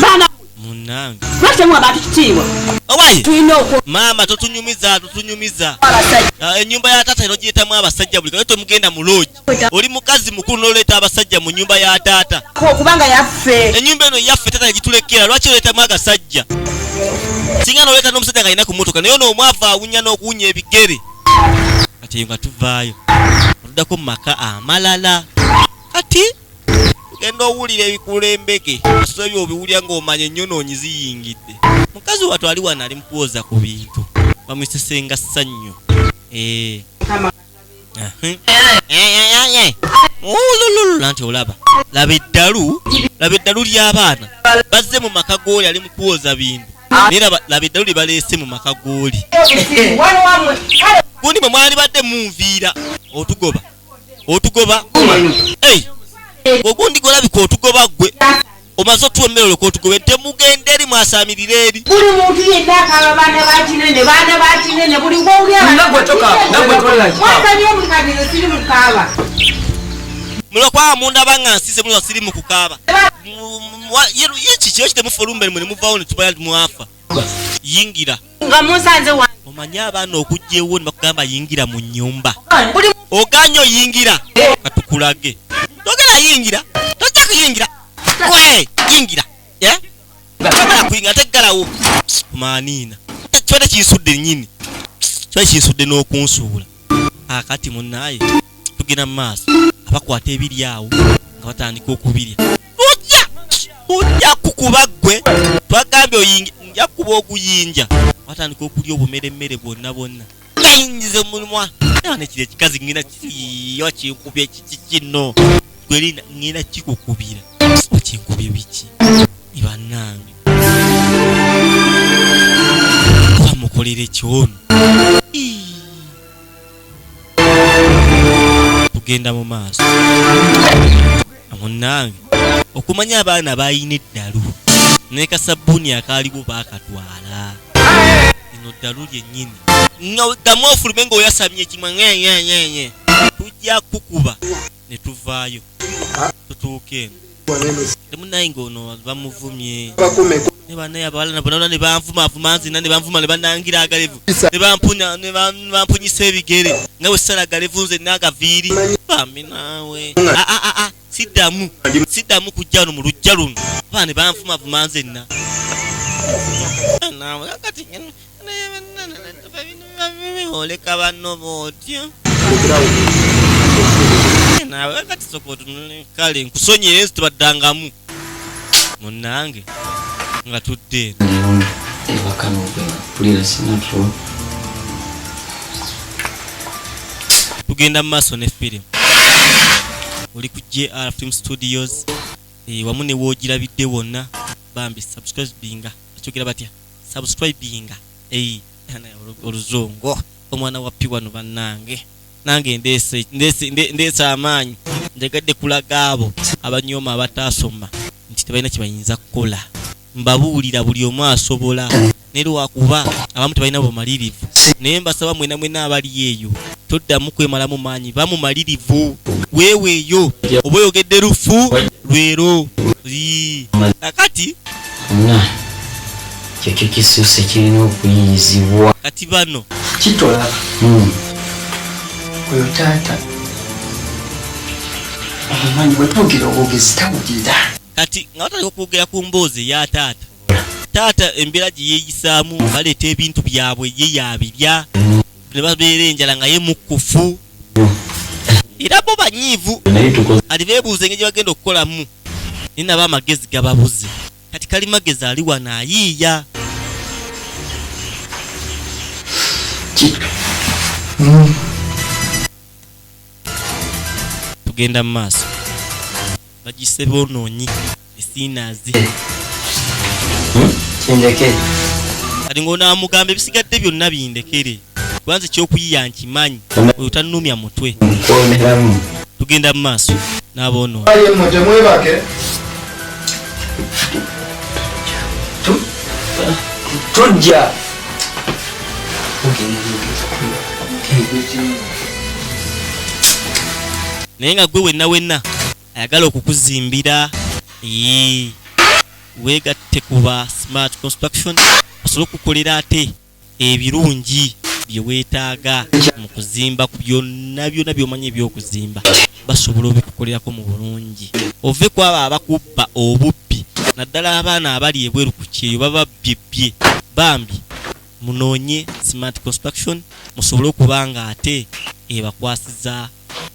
Baana munnange. Lwaki temuwa bantu kitiibwa? Owaye! Tulina okwo. Maama totunyumiza, totunyumiza. Abasajja. Ennyumba ya taata eno giyitamu abasajja buli kale temugenda mu lodge. Oli mukazi mukulu n'oleeta abasajja mu nnyumba ya taata. Ko kubanga yaffe. Ennyumba eno yaffe taata yagitulekera, lwaki oleetamu agasajja? Singa n'oleeta n'omusajja ng'alina ku mmotoka naye ono omwavu awunya n'okuwunya ebigere. Kati eyo nga tuvaayo. Tuddako mu maka amalala. Kati tugenda owulira ebikulembeke. So ebyo obiwulira ng'omanya ennyonoonyi ziyingidde. Mukazi wattu ali wano ali mu kuwoza ku bintu. Bamuyise Ssenga Ssanyu. Anti olaba. Laba eddalu, laba eddalu ly'abaana. Bazze mu maka g'oli ali mu kuwoza bintu. Naye laba eddalu lye baleese mu maka g'oli. Gundi mwe mwalibadde munviira otugoba. Otugoba. Hey! Ogundi gw'olabika otugoba ggwe. Omaze otuwa emmere olyoke otugobe. Temugenda eri mwasaamirire eri. Buli muntu yenna akaaba baana ba kinene, baana ba kinene, buli w'owulira abaana Nga gwe tokaaba, nga gwe tokaaba. Mwasabye omukadde siri mu kukaaba. Mulokwa mundaba nga nsiise mulwa siri mu kukaaba. Ye kiki ekyo temufa olumbe mwe ne muvaawo ne tumala mwafa. Yingira. Nga munsanze wange. Omanyi abaana okujja ewuwo ne bakugamba yingira mu nnyumba. Buli Oganye oyingira. Katukulage. Togera yingira. Tojja kuyingira. Gwe yingira. Togera kuyingira teggalawo. Maaniina. Kibadde kinsudde nnyini. Kibadde kinsudde n'okunsuula. Akati munnaye tugenda mu maaso. Abakwata ebiri awo nga batandika okubirya. Ojja! Ojja kukuba ggwe. Twagambye oyingi, nja kukuba oguyinja. Batandika okulya obumeremmere bwonna bwonna. Gayingize mu mumwa. Naye nekiri ekikazi ngenda kiyo kinkubye kiki kino. Gwe lina ngenda kikukubira. Okinkubye biki? Bannange. Bamukolere kyono. Tugenda mu maaso. Munnange okumanya abaana balina eddalu ne kasabbuuni akaaliwo baakatwala. Lino ddalu lyennyini. Nga ddamu ofulume ng'oyasamye ekimwa nye, nye, nye, nye. Tujja kukuba ne tuvaayo. Tutuuke eno. Munnange ng'ono bamuvumye. Ne bannaye abawala nabo nabo ne banvumaavuma nzina ne banvuma ne bannangira agalevu. Ne bampunya, ne bampunyisa ebigere. Nga bwe sisala agalevu nze n'agaviiri. Bambi naawe. Siddamu, siddamu kujja wano mu luggya luno. Abaana ne banvumavuma nzenna. Oleka banno bw'otyo. Naawe kati sooka otunule. Kale nkusonyiye ensi tebaddangamu. Munnange nga tudde eno. Ewaka n'ogenda mpulira sina tulo. Tugenda mu maaso ne firimu. Oli ku JR Film Studios wamu ne woogirabidde wonna. Bambi subscribinga. Bakyogera batya? Subscribinga. Oluzungu. Omwana wa Pi wano bannange. Nange ndeese amaanyi. Njagadde kulaga abo abanyooma abataasoma nti tebalina kye bayinza kukola. Mbabuulira buli omu asobola. Naye lwakuba abamu tebalina bumalirivu. Naye mbasaba mwena mwena abali eyo toddamu kwemalamu maanyi, ba mumalirivu. Weeweeyo oba oyogedde lufu lwero. Kakati Na kyekyo kisusse kirina okuyiyizibwa. Kati bano kitolaba. Oyo taata omumanyi bwe twogera obwogezi tawulira. Kati nga batandika okwogera ku mboozi eya taata, taata embeera gye yeeyisaamu, baleeta ebintu byabwe ye yabirya, ne babeera enjala nga ye mukkufu. Era bo banyiivu, kati beebuuza engeri gye bagenda okukolamu, naye nabo amagezi gababuze. Kati Kalimagezi ali wano ayiiya. Tugenda mu maaso. Bagise boonoonyi esiinazi. Kindeke. Kati ng'onaamugamba ebisigadde byonna bindekere, kuba nze ekyokuyiya nkimanyi, oyo tannumya mutwe. Nkwoneramu. Tugenda mu maaso n'aboonoonyi. Aye mmwe temwebake. Tujja. Naye nga gwe wenna wenna ayagala okukuzimbira, weegatte ku ba Smart Construction basobole okukukolera ate ebirungi bye weetaaga mu kuzimba ku byonna byonna by'omanyi eby'okuzimba, basobola obikukolerako mu bulungi. Ove ku abo abakubba obubbi, naddala abaana abali ebweru ku kyeyo bababbyebye. Bambi munoonye Smart Construction musobole okuba nga ate ebakwasiza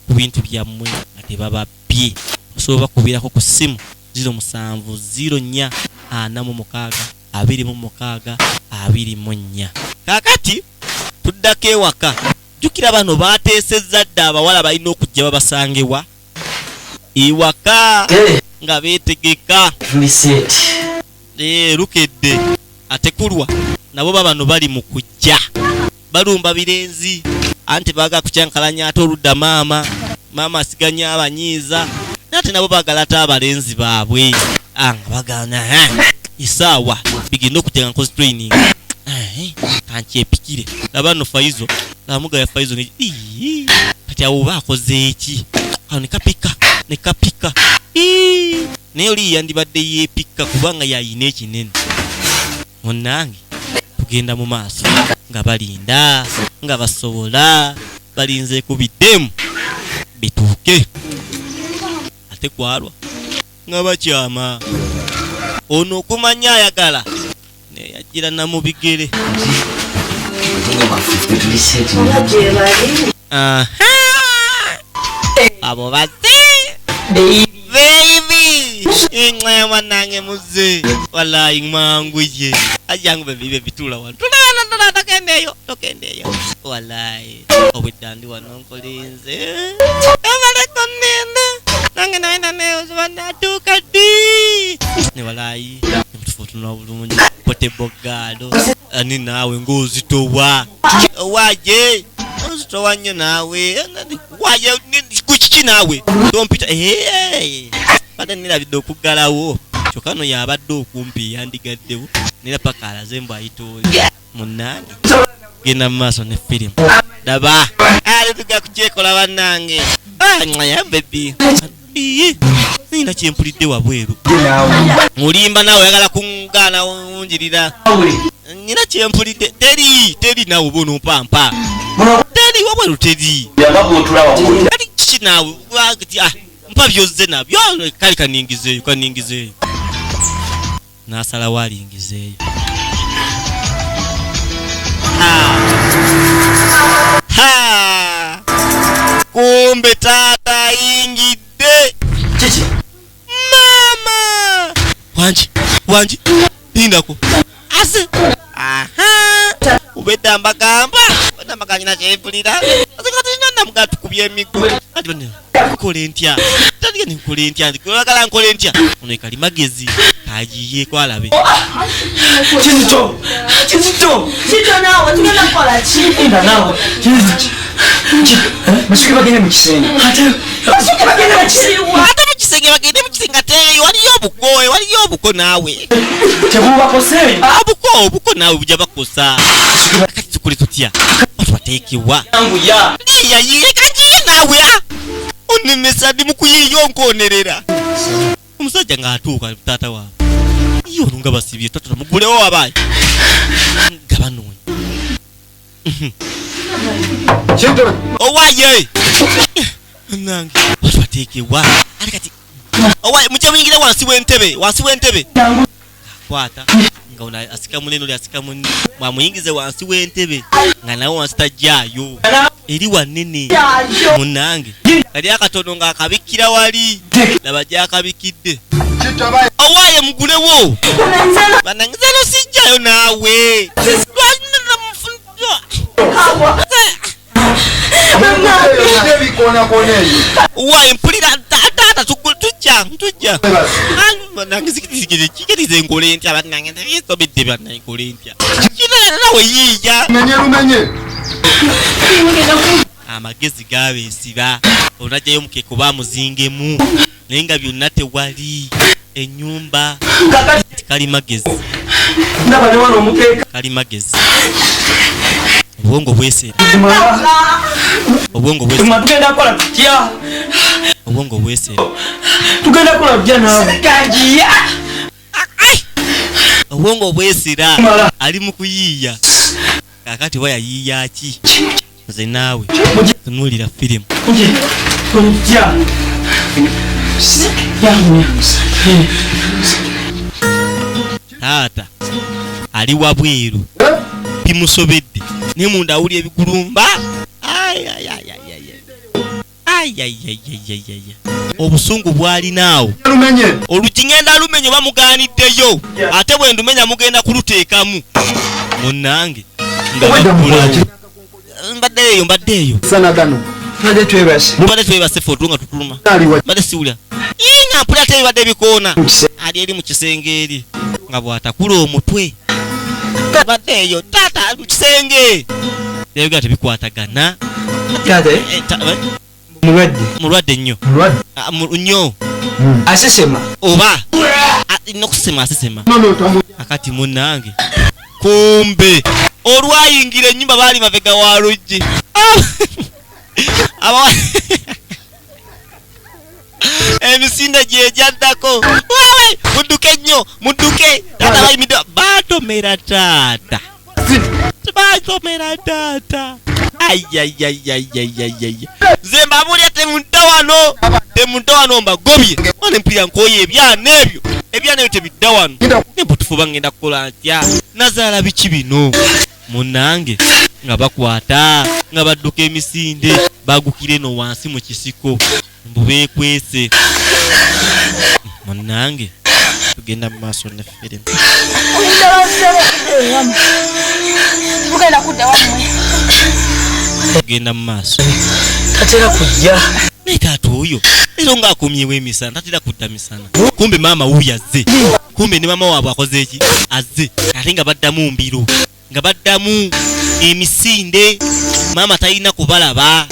ku bintu byammwe nga tebababbye. Osobola obakubirako ku ssimu ziro musanvu ziro nnya ana mu mukaaga abiri mu mukaaga abiri mu nnya. Kaakati tuddako ewaka. Jjukira bano baateesezza dda abawala balina okujja babasange wa? Ewaka nga beetegeka. Lukedde ate kulwa nabo babano bali mu kujja balumba birenzi, anti baagala kukyankalanya ate oludda maama, maama asiganya abanyiiza, naye ate nabo baagala ate abalenzi baabwe. Nga bagaana, isaawa bigenda okujja nga nkoze training. Kankyepikire. Laba nno Faizo, laba mugaya Faizo nge, ii, kati awo oba akoze eki? Awo ne kapika, ne kapika. Ii, naye oli yandibadde yeepikka kubanga yayina ekinene. Munnange tugenda mu maaso nga balinda, nga basobola, balinze ku biddemu bituuke. Ate kwalwa nga bakyama. Ono okumanya ayagala naye yajjira na mu bigere. Aha! Abo bazze. Baby! Ingwe wanange muzze. Wallahi mangu ye. Ajangu baby baby tula wano. Tula wano tula tokendeyo tokendeyo. Wallahi obwedda ndi wano nkulinze. Ebale konnende. Nange nawe nane ozuba natuuka ddi. Ne wallahi mutufu otunula bulungi. Potable girl. Ani naawe ng'ozitowa. Owaye ozitowa nnyo naawe. Waye ku kiki naawe? Tompita. Badde nirabidde okuggalawo. Kyokka no yabadde okumpi yandigaddewo. Nera paka alaze mbu ayita oli. Munnange. Genda mu maaso ne firimu. Daba. Ali tuga kukyekola bannange. Mwaya baby. Ii, nina kye mpulidde wabweru. Mulimba naawe oyagala kungaana wunjirira. Nina kye mpulidde. Teri, teri naawe oba onompampa. Teri wabweru teri. Kati kiki naawe? Mpa byozze nabyo. Kale kaningizeeyo, kaningizeeyo. N'asalawo alingizeeyo. Ha! Kumbe taata ayingidde. Kiki? Maama! Wangi, wangi, lindako. Ase. Aha! Ubedda mbagamba. Ubedda mbagamba nyina kyempulira. Ate kati nna namugaa tukubye emiggo. Kati bano, nkole ntya? Tandika ne nkole ntya? Oyagala nkole ntya? Ono kali magezi. Kagiyeeko alabe. Kizito! Kizito! Kizito naawe tugenda kukola ki? Linda naawe. Kizito. Basooke bagende mu kisenge. Basooke bagende mu kisenge. Ate mu kisenge bagende mu kisenge ate waliyo obuko, waliyo obuko naawe. Tebubakose. Obuko, obuko naawe bujja bakosa. Kati tukole tutya? Batubateekewa. Yanguya. Yiya, yiya, kanjiye naawe, ah. Onnemesa ndi mu kuyiiya onkonerera. Omusajja ng'atuuka taata waabwe. Ye ono nga basibye, taata mugulewo abaye. Nga banoonya. Owaye! Nange, batubateekewa. Ate kati, owaye, mujja muyingire wansi w'entebe, wansi w'entebe. Akwata, nga ono asika munene, oli asika munene. Mwamuyingize wansi w'entebe, nga nawe wansi tajjaayo. Eri wanene. Munnange. Kali akatono ng'akabikkira wali. Laba gy'akabikidde. Owaye mugulewo. Bannange, nze no sijjayo naawe. Owaye mpulira taata tujja, tujja. Bannange, zikirize nkole ntya, bannange, nsobedde bannange nkole ntya. Kino nawe yiiya. Lumenye, lumenye. Amagezi gabeesiba. Onajjayo omukeeka oba amuzingemu. Naye nga byonna tewali. Ennyumba. Kali magezi. Ndaba ne wano omukeeka. Kali magezi. Obwongo bwesera. Obwongo bwesera. Tuma tugenda kukola tutya? Obwongo bwesera. Tugenda kukola tutya naawe? Gajiya. Obwongo bwesera. Mala. Ali mu kuyiiya. Kaakati oba yayiiya ki? Nze naawe tunuulira firimu. Taata ali wabweru bimusobedde ne munda awulira ebigulumba. Obusungu bw'alinaawo. Oluggi ngenda lumenye bamugaaniddeyo, ate bwe ndumenya mugenda kuluteekamu. Munnange nga baggulawo. Mbadde eyo, mbadde eyo. Sana gano. Mbadde twebase. Mbadde twebase ffe otulo nga tutuluma. Mbadde siwulira. Ii, nga mpulira ate ebibadde bikoona. Ali eri mu kisenge eri nga bw'atakula omutwe. Mbadde eyo, taata ali mu kisenge. Ebigala tebikwatagana. Taata, eh? Mulwadde. Mulwadde nnyo. Mulwadde. Nnyo. Asesema. Oba. N'okusesema asesema. No, no, tambu. Akati munnange. Kumbe olwayingira ennyumba baali mabega wa luggi. Emisinde gye gyaddako. Wewe, mudduke nnyo, mudduke. Taata bayimiddwa. Baatomera taata. Baatomera taata. Ai, ai, ai, ai, ai, ai, ai. Nze mbabuulira temudda wano. Temudda wano mbagobye. Mwana mpulira nkooye ebyana ebyo. Ebyana ebyo tebidda wano. Ne mbutufu oba ngenda kukola ntya? Nazaala biki bino? Munnange nga bakwata, nga badduka emisinde, bagukira eno wansi mu kisiko. Mbu beekwese. Munnange tugenda mu maaso ne firimu. Tugenda kudda wammwe. Tugenda mu maaso. Tatera kujja. Naye taata oyo leero ng'akomyewo emisana, tatera kudda misana. Kumbe maama wuuyo azze. Kumbe ne maama waabwe akoze ki? Azze. Ate nga baddamu mbiro. Nga baddamu emisinde. Maama talina kubalaba.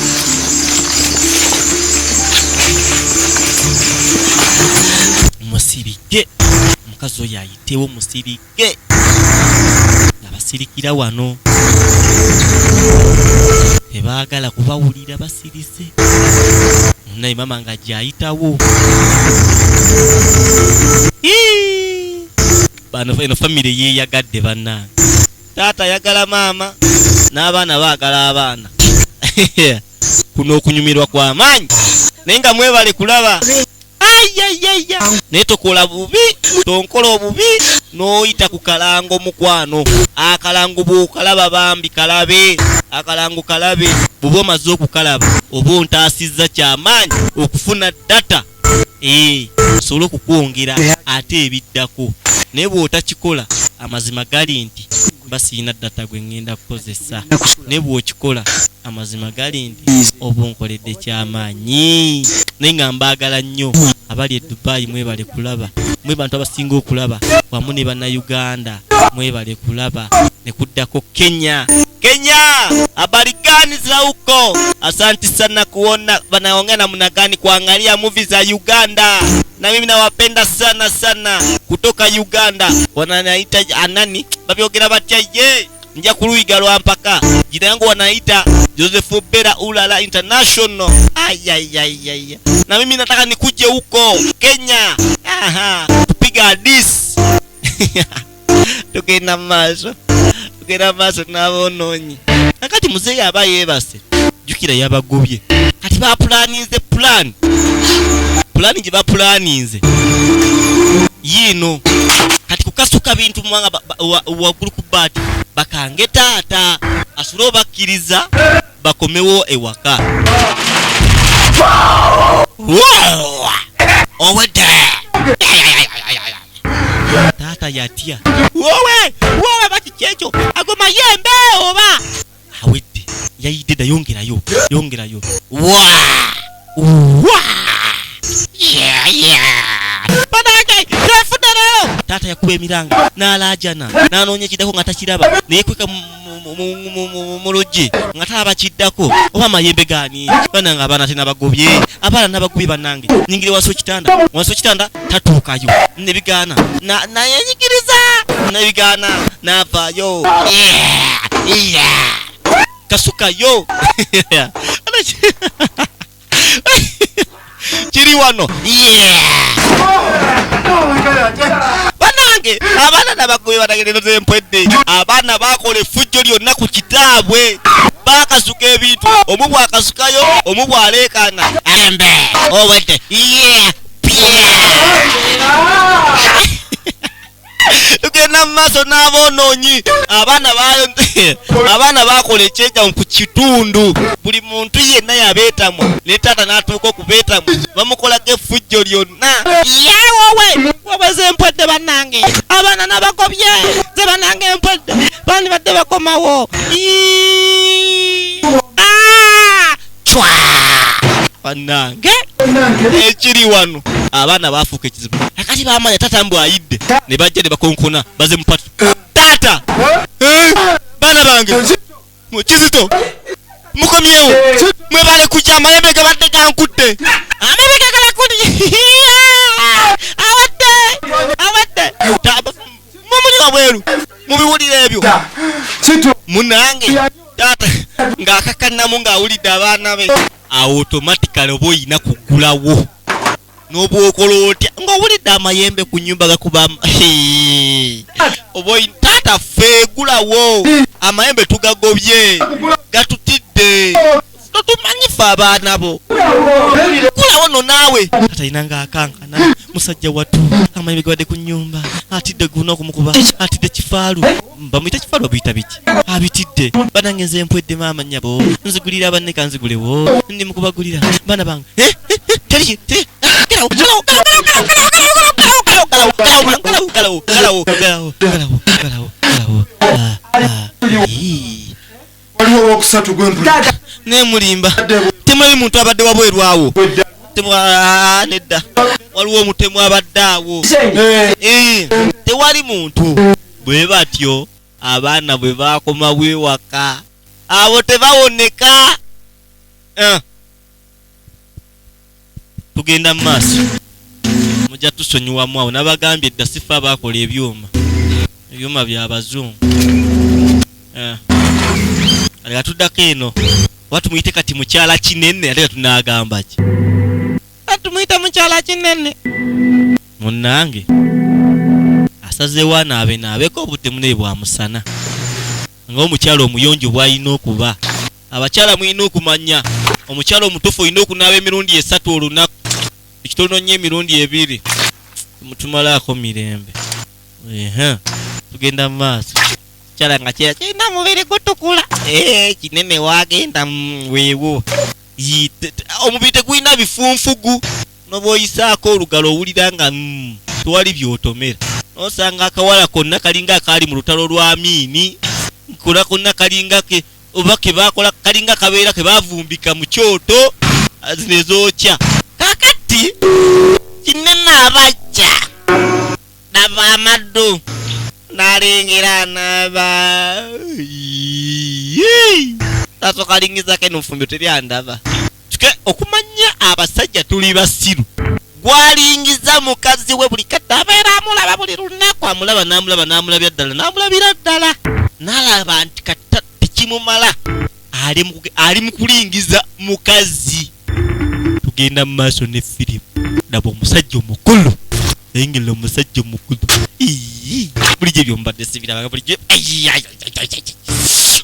Musirike. Omukazi oyo ayitewo musirike. Nga basirikira wano. Tebaagala kubawulira basirise. Naye maama nga gy'ayitawo. Hii! Bano eno famire yeeyagadde bannange. Taata ayagala maama n'abaana baagala abaana. Kuno okunyumirwa kwa maanyi naye nga mwebale kulaba. Ayayaya, naye tokola bubi, tonkola obubi n'oyita ku kalango mukwano. Akalango bw'okalaba bambi kalabe, akalango kalabe. Bw'oba omaze okukalaba oba ontaasizza kyamaanyi okufuna data nsobole okukwongera ate ebiddako. Naye bw'otakikola amazima gali nti mba sirina data gwe ŋŋenda kukozesa. Naye bw'okikola amazima gali nti oba onkoledde kyamaanyi. Naye nga mbaagala nnyo abali e Dubai, mwebale kulaba, mwe bantu abasinga okulaba wamu ne Bannayuganda, mwebale kulaba. Ne kuddako Kenya. Kenya, habari gani za huko? Asante sana kuona wanaongea namna gani kuangalia movie za Uganda, na mimi nawapenda sana sana kutoka Uganda. Wananiita anani babyogera batya ye nja kuluyiga lwa mpaka. Jina yangu wanaita Joseph Bera Ulala International. Ayayayaya, na mimi nataka nikuje huko Kenya, aha, kupiga hadisi. Tugenda mu maaso, tugenda mu maaso n'aboonoonyi. Kakati muzeeyi aba yeebase, jjukira yabagobye. Kati bapulaninze pulaani, pulaani gye bapulaninze yiino. Kati kukasuka bintu mwanga waggulu ku bbaati, bakange taata asule obakkiriza bakomewo ewaka. Owedde taata yatya, wowe wowe, bakiki ekyo, ago mayembe oba awedde yayidde dda. Yongerayo, yongerayo, wa wa yeah. Banange nefudde leero. Taata yakuba emiranga n'alaajana n'anoonya ekiddako nga takiraba, neyekweka mu luggi nga talaba kiddako oba amayembe gaani. Banange abaana tenabagobye, abaana nabagobye. Bannange nyingire wansi w'ekitanda, wansi w'ekitanda tatuukayo, nebigaana, nayenyigiriza nebigaana, n'avaayo. Yeah. Kasukayo kiri wano. Yeah. Banange abaana nabagobye, banange lero zempwedde. Abaana bakola effujjo lyonna ku kitaabwe, bakasuka ebintu, omu bwakasukayo, omu bwaleekaana embe owedde. Yeah. Pya. Tugenda mu maaso n'aboonoonyi. Abaana abaana bakola ekyenjamu ku kitundu, buli muntu yenna yabeetamu, ne taata n'atuuka okubeetamu, bamukolako effujjo lyonna. Yewowe wowe, zempwedde bannange, abaana nabagobye ze, bannange mpwedde, bandibadde bakomawo. Ii! Ah! Cwa! Bannange ekiri wano, abaana bafuuka ekizibu. Akati bamanya taata mbw ayidde, ne bajja ne bakonkona, baze mupatu taata. Eh, baana bange kizito mukomyewo, mwebale kujja, amayembe gabadde gankutte, amayembe gagalakuli, awadde awadde. Mumuli wabweru mubiwulira ebyo munange. Taata ng'akakannamu ng'awulidde abaana be awo, automatically oba oyina kuggulawo n'obwokola otya ng'owulidde amayembe ku nyumba gakuba. Oba taata feegulawo, amayembe tugagobye, gatutidde, totumanyi ffe abaana bo, gulawo no naawe. Taata yina ng'akankana, musajja watu amayembe gabadde ku nyumba, atidde guna okumukuba, atidde kifaalu, bamuyita kifaalu, babuyita biki, abitidde. Banange nze mpwedde, maama nnyabo nzigulira banne, kanzigulewo, ndi mukubagulira baana bange. Eh, eh, eh, teri teri, galawo galawo galawo galawo galawo galawo galawo galawo galawo galawo galawo galawo galawo. Ah, ah, ii. Waliwo owokusatu gwempulira. Nemulimba, temuli muntu abadde wabweru awo. Nedda, waliwo omutemu abadde awo. Eh, tewali muntu. Bwe batyo abaana bwe bakoma bwewaka abo tebawoneka. Eh. Tugenda mu maaso, mujja tusonyiwamu awo. Nabagambye dda sifa abakola ebyuma, ebyuma byabazungu. Eh. Kale atuddako eno oba tumuyite kati mukyala kinene, ate tunagamba ki? Tumuyite mukyala kinene. Munnange asazeewo anaabe naabeko, obudde munene bwa musana, ng'omukyala omuyonjo bw'alina okuba. Abakyala mulina okumanya Omukyala omutuufu olina okunaaba emirundi 3 olunaku, ekitono nnyo emirundi 2. Mutumalaako mirembe. Tugenda mu maaso. Kyala nga kirina mubiri gutukula. Kinene wagenda weewo. Omubiri tegulina bifunfugu. N'obwoyisaako olugalo owulira nga tewali by'otomera. N'osanga akawala konna kalinga akaali mu lutalo lwa Amiini. Nkola konna kalinga ke oba ke baakola kalinga kabeera ke baavumbika mu kyoto zino ezookya. Kaakati kinene abajja laba amaddu n'alengera anaaba. Tasooka alingizako eno nfumbiro teri andaba. Tuke okumanya abasajja tuli basiru. Gwalingiza mukazi we buli kadde abeera amulaba buli lunaku, amulaba n'amulaba n'amulabira ddala n'amulabira ddala n'alaba nti kata tekimumala, ali mu kulingiza mukazi. Tugenda mu maaso ne firimu. Laba omusajja omukulu, engeri omusajja omukulu. Bulijjo ebyo mbadde sibiraba bulijjo.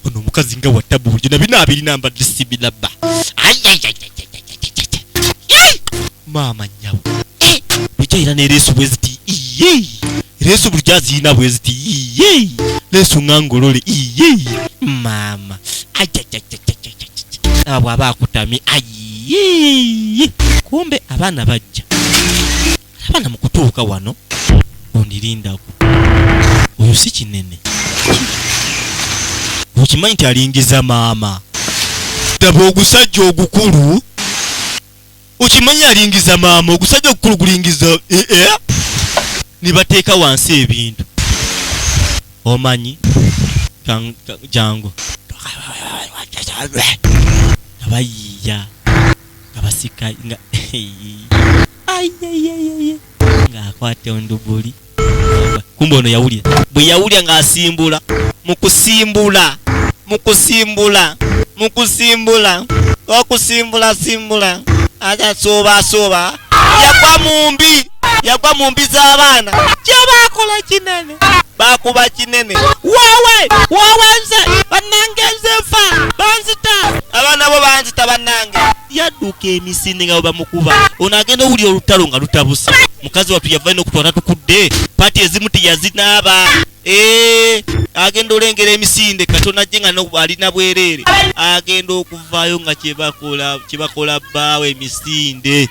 Ono omukazi nga wa tabu bulijjo na bino abirina mbadde sibiraba. Maama nnyabo. Bulijjo era ne leesu bwe ziti. Leesu bulijjo azirina bwe ziti. Leesu nga ngolole. Maama. Aba bw'aba akutamye. Kumbe abaana bajja. Abaana mu kutuuka wano ondirindako. Oyo si kinene. Okimanyi nti alingiza maama. Daba ogusajja ogukulu. Okimanyi alingiza maama, ogusajja ogukulu gulingiza Ne bateeka wansi ebintu. Omanyi jangu. Abayiiya nga basika nga ng'akwata ondubuli. Kumbe ono yawulira. Bwe yawulira ng'asimbula, mu kusimbula, mu kusimbula, mu kusimbula, okusimbula simbula, asooba asooba, yagwa mu mbi, yagwa mu mbi z'abaana. Kye baakola kinene, baakuba kinene. Waawe, waawe nze, bannange nze nfa, banzita. Abaana bo banzita bannange. Yadduka emisinde nga bwe bamukuba. Ono agenda owulira olutalo nga lutabuse. Mukazi wattu yava eno okutwala tukudde. Paati ezimu teyazinaaba. Agenda olengera emisinde katono ajje nga alina bwereere. Agenda okuvaayo nga kye bakola bbaawe emisinde.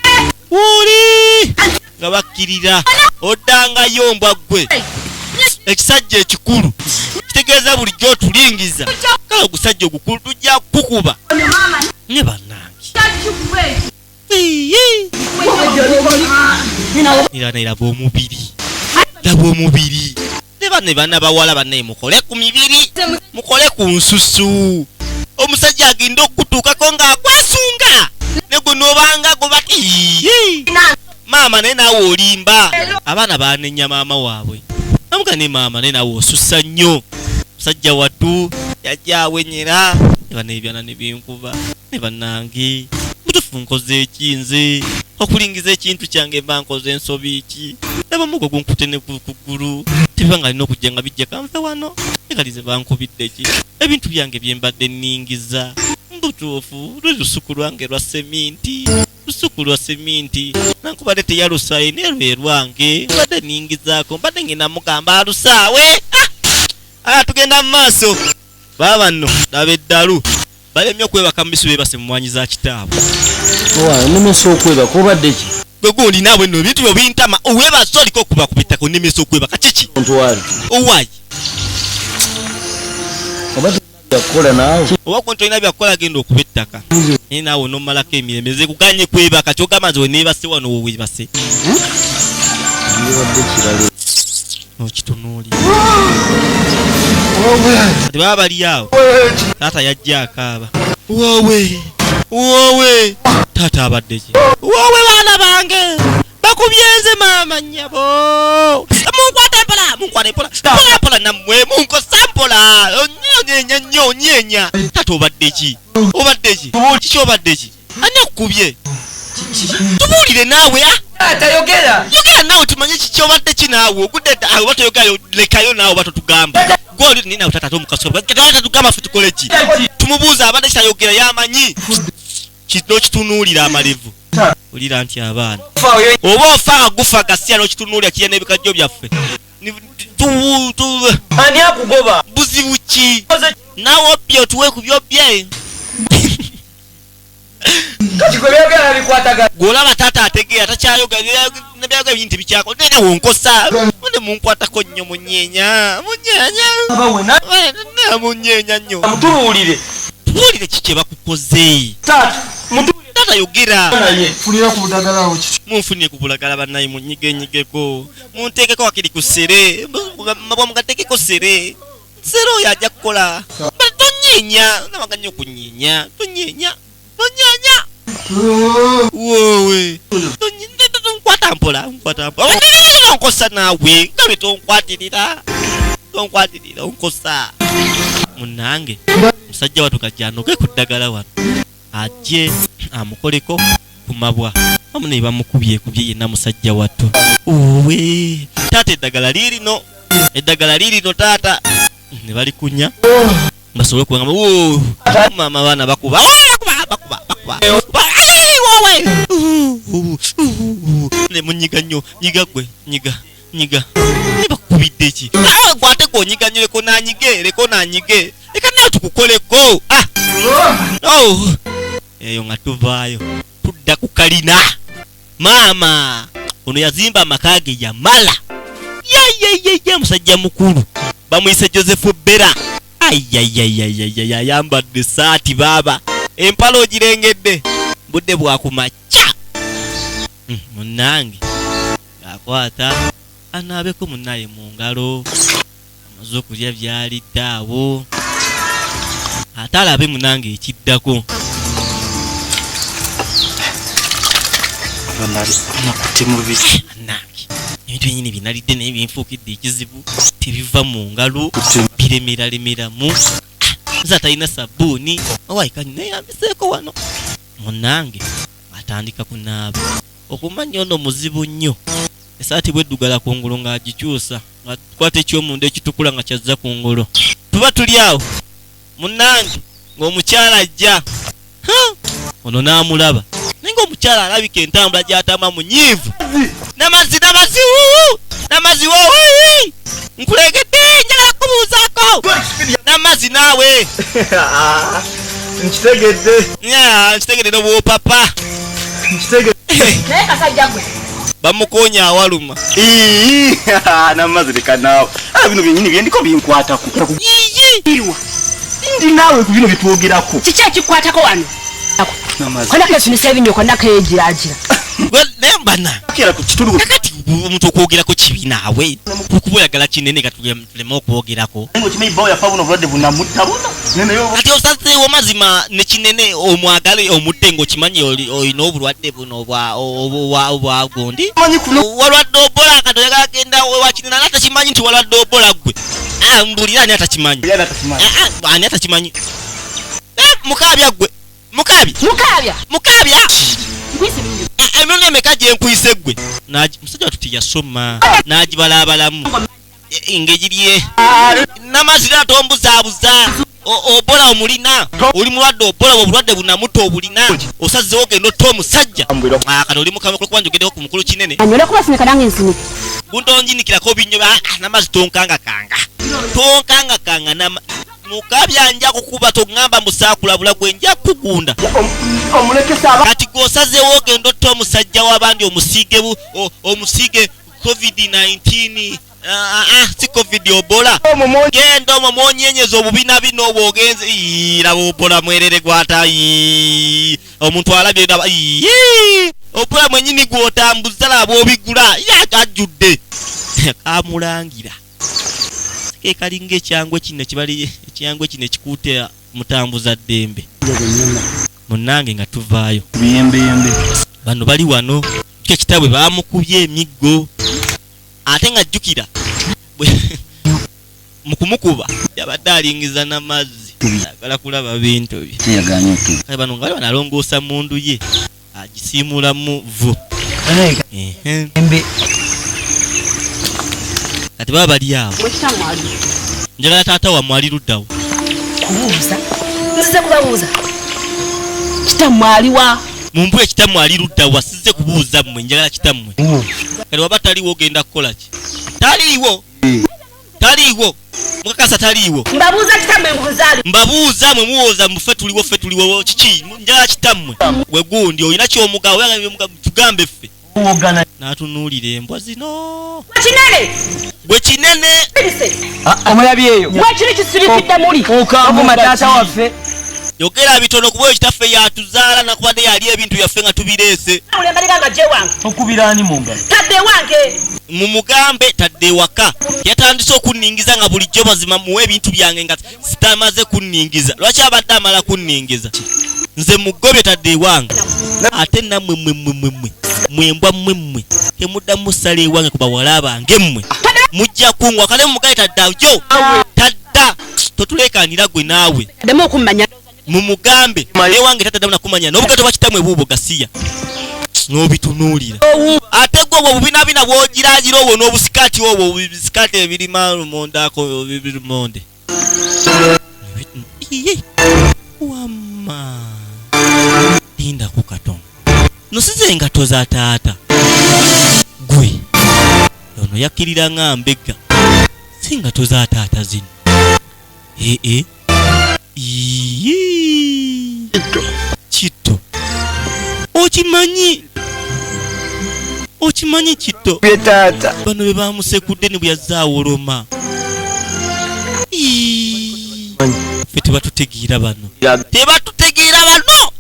Wuli! Nga bakkirira. Oddangayo mbwa ggwe. Ekisajja ekikulu kitegeeza bulijjo otulingiza. Kale ogusajja ogukulu tujja kukukuba. Ne bannange. Era naye laba omubiri. Laba omubiri. Ne banne baana bawala bannaye mukole ku mibiri, mukole ku nsusu. Omusajja agenda okukutuukako ng'akwesunga ne gwe n'obanga gwe bati. Maama naye naawe olimba. Abaana baanenya maama waabwe. Bamuga ne maama naye naawe osussa nnyo. Musajja wattu yajja awenyera ne bano ebyana ne binkuba ne bannange. Mutuufu nkoze ki nze? Okulingiza ekintu kyange mba nkoze ensobi ki? Laba omugo gunkute ne ku kugulu. Tebiba nga alina okujja nga bijja kanve wano. Ekalize bankubidde ki? Ebintu byange bye mbadde nningiza. Mbutuufu lwe lusuku lwange lwa seminti. Lusuku lwa seminti. Nankubadde teyalusaaye naye lwe lwange. Mbadde nningizaako. Mbadde ngenda mugamba alusaawe. Tugenda mu maaso. Baaba nno laba eddalu. Balemye okwebaka mu bisu beebase mu mwanyi za kitaabwe. Owa, nnemesa okwebaka obadde ki? Gwe gundi naawe nno ebintu byo bintama. Weebase oliko okuba ku bitaka onnemesa okwebaka kiki? Ntwale. Owaayi. Oba byakukola naawe. Oba gwe tolina byakukola genda okuba ettaka. Naye naawe onomalako emirembe. Nze kuganye kwebaka ky'ogamba nze we neebase wano we weebase. Ndibadde kirala. Okitunuulira. Kati baba bali awo. Taata yajja akaaba. Woowe, woowe. Taata abadde ki? Woowe baana bange. Bakubye nze maama nnyabo. Munkwate mpola, munkwate mpola. Mpola mpola nammwe, munkosa mpola. Onyeenya nnyo, onyeenya. Taata obadde ki? Obadde ki? Kiki obadde ki? Ani akukubye? Tubuulire naawe, ah! Taata, yogera. Yogera naawe tumanye kiki obadde ki naawe. Ogudde dda, oba toyogerayo, lekayo naawe oba totugamba. Gwe oli nina taata ate omukazi wa-, taata tugamba ffe tukole ki? Tumubuuze abadde kyayogera y'amanyi. N'okitunuulira amalevu ulira nti abaana oba ofa nga gufa gasiya n'okitunuulira kirya n'ebikajjo byaffe. Ani akugoba? Buzibu ki? Naawe obbye otuwe ku byobbye. Kati gwe byogera bikwatagana. Gw'olaba taata ategeera takyayoga nebyayoga bingi tebikyako naye nawe onkosa ne munkwatako nnyo munyeenya munyeenya munyeenya nnyo. Mutubuulire. Tubuulire ki kye bakukoze. Taata mutubuulire. Taata yogera. Funira ku budagala awo kiki. Munfunire ku bulagala bannaye munyigenyigeko munteekeko wakiri ku ssere mabwa mugateekeko ssere ssere oyo ajja kukola. Tonyeenya nabaga nnyo okunyeenya tonyeenya tonyeenya woowe nkwata mpola nkwata mpola onkosa naawe nga bwe tonkwatirira tonkwatirira onkosa munnange musajja wattu kajja anoge ku ddagala wano ajje amukoleko ku mabwa wamu ne bamukubye kubye yenna musajja wattu owe taata eddagala liirino eddagala liirino taata ne balikunya basobole kubanga maama abaana bakuba bakuba bakuba bakuba wowe ne munyiga nnyo nyiga gwe nyiga nyiga ne bakubidde ki awe gwe ate gw'onyiga nnyo leko nanyige leko nanyige leka nawe tukukoleko ah oh eyo nga tuvaayo tudda ku kalina maama ono yazimba amaka ge yamala yeyeyeye musajja mukulu bamuyise Joseph Bera ayayayayaya ayambadde essaati baaba empala ogirengedde budde bwakumakya munnange ng'akwata anaabeko munnaye mu ngalo amaze okulya byalidde awo ate alabe munange ekiddako. Nange ebintu byenyini byenalidde naye binfuukidde ekizibu tebiva mu ngalo biremeraremeramu nze atalina sabbuuni owaika neyambiseeko wano munange atandika kunaaba okumanya ono muzibu nnyo esaati bweddugala ku ngulu ng'agikyusa ng'akwata ekyomunda ekitukula nga kyazza ku ngulu tuba tuli awo munnange ng'omukyala ajja ono n'amulaba naye ng'omukyala alabika entambula gy'atamba munyiivu namazzi namazzi wuu namazzi wowe nkulegedde njagala kubuuzaako namazzi naawe nkitegedde nkitegedde n'obwopapa naye kasajja gwe bamukonya awaluma namazzi leka naawe bino byennyini byendiko binkwatako ndi naawe ku bino byetwogerako kiki ekikwatako wano kona kesunisa ebinyo kona keegiragira nembana kakati omuntu okwogerako kibi naawe kuba oyagala kinene katuleme okwogerako kati osazeewo mazima ne kinene omwagale omutte ng'okimanyi olina obulwadde buno obwa gundi walwadde obola kati oyagala genda wa kinene ani atakimanyi nti walwadde obola ggwe mbulira ani atakimanyi ani atakimanyi mukaabya ggwe mukaabya mukaabya mukaabya emirundi emeka gye nkuyise ggwe musajja wattu teyasoma n'agibalaabalamu ng'egirye namazira tombuzaabuza obola omulina oli mulwadde obola obulwadde bunamuta obulina osazeewo ogenda otta omusajja kati oli mukama kuba njogeddeko ku mukulu kinene guntonjinikirako binyo namazzi tonkangakanga tonkangakanga mukabya nja kukuba toŋŋamba musaakulabula gwe nja kugunda kati gw'osazeewo ogenda otta omusajja w'abandi omusiige omusiige COVID-19 si COVID obola genda omwo mwonyenyeza obubina bino obwo ogenze laba obola mwerere gwata omuntu alabye laba obola mwenyini gw'otambuza laba obigula ajjudde kamulangira ke kalinga ekyangwe kino kibali ekyangwe kino ekikuute mutambuza ddembe munnange nga tuvaayo bano bali wano ekitabwe bamukubye emiggo ate nga jjukira mu kumukuba yabadde alingiza n'amazzi agala kulaba bintu bye kale bano nga bali banalongoosa mundu ye agisiimulamu vvu kati baba bali awo njagala taata wammwe ali luddawo kubuuza nzize kubabuuza Kitammwe aliwa? Mumbwe kitammwe ali ludda wa? Sizze kubuuza mmwe, njagala kitammwe. Kati waba taliiwo ogenda kukola ki? Taliiwo, taliiwo, mukakasa taliiwo. Mbabuuza kitammwe mbuzaali. Mbabuuza mwe, muwooza muffe tuliwo, ffe tuliwo kiki? Njagala kitammwe. We gundi olina kyomugawo, tugambe ffe. N'atunuulira embwa zino. Kinene. Gwe kinene. Omulabyeyo. Wakiri kisirikidde muli. Okavuma taata waffe. Yogera bitono kuba oyo kitaffe yatuzaala nakubadde yali ebintu byaffe nga tubireese. Ulembalika nga gye wange. Okubira ani mu ngalo? Tadde wange. Mumugambe tadde ewaka. Yatandise okunningiza nga bulijjo mazima muwe ebintu byange nga sitamaze kunningiza. Lwaki abadde amala kunningiza? Nze mugobye tadde ewange. Ate nammwe mmwe mmwe mmwe mmwe mwembwa mmwe mmwe temuddamu musala ewange ku bawala bange mmwe mujja kungwa. Kale mumugaye tadda yo tadda, totuleekaanira gwe naawe. Demu okummanya. Mumugambe ewange tataddamu nakumanya n'obugato bwa kitamwe buubwo gasiya n'obitunuulira. Ate gwe obwo bubinabina bw'ogiraagira obwo n'obusikaati obwo obusikaati ebirima lumondaako birumonde. Iye wamma lindako katono nosize engatto za taata gwe ono yakkirira nga mbega si ngatto za taata zino. Ee iye kitto okimanyi, okimanyi kitto bano be bamusekudde ne bwe yazzaawoloma. Ffe tebatutegeera bano, tebatutegeera bano,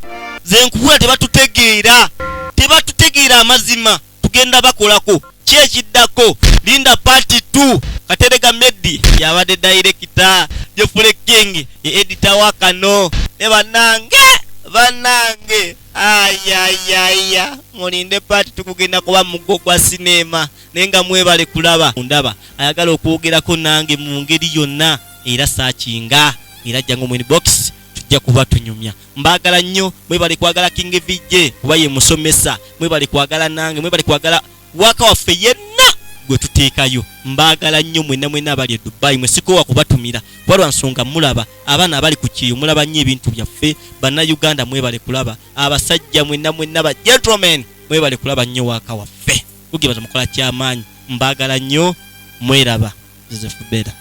ze nkubuula tebatutegeera, tebatutegeera amazima. Tugenda bakolako ki ekiddako? Linda part 2. Katerega Meddi yabadde director, Jeffrey King ye editor wa kano. Ne bannange, bannange, ayayaya, mulinde part tukugenda kuba mugo gwa sinema. Naye nga mwebale kulaba. Ndaba ayagala okwogerako nange mu ngeri yonna, era saakinga era jangu mu inbox tujja kuba tunyumya. Mbaagala nnyo, mwebale kwagala King VJ kuba ye musomesa, mwebale kwagala nange, mwebale kwagala waka waffe yenna gwe tuteekayo. Mbaagala nnyo mwenna mwenna abali e Dubai, mwe sikoowa kubatumira kuba lwa nsonga mulaba abaana abali ku kyeyo, mulaba nnyo ebintu byaffe. Bannayuganda mwebale kulaba, abasajja mwenna mwenna ba gentlemen mwebale kulaba nnyo waka waffe. Kugebaza mukola kyamaanyi, mbaagala nnyo, mweraba. Joseph Beda.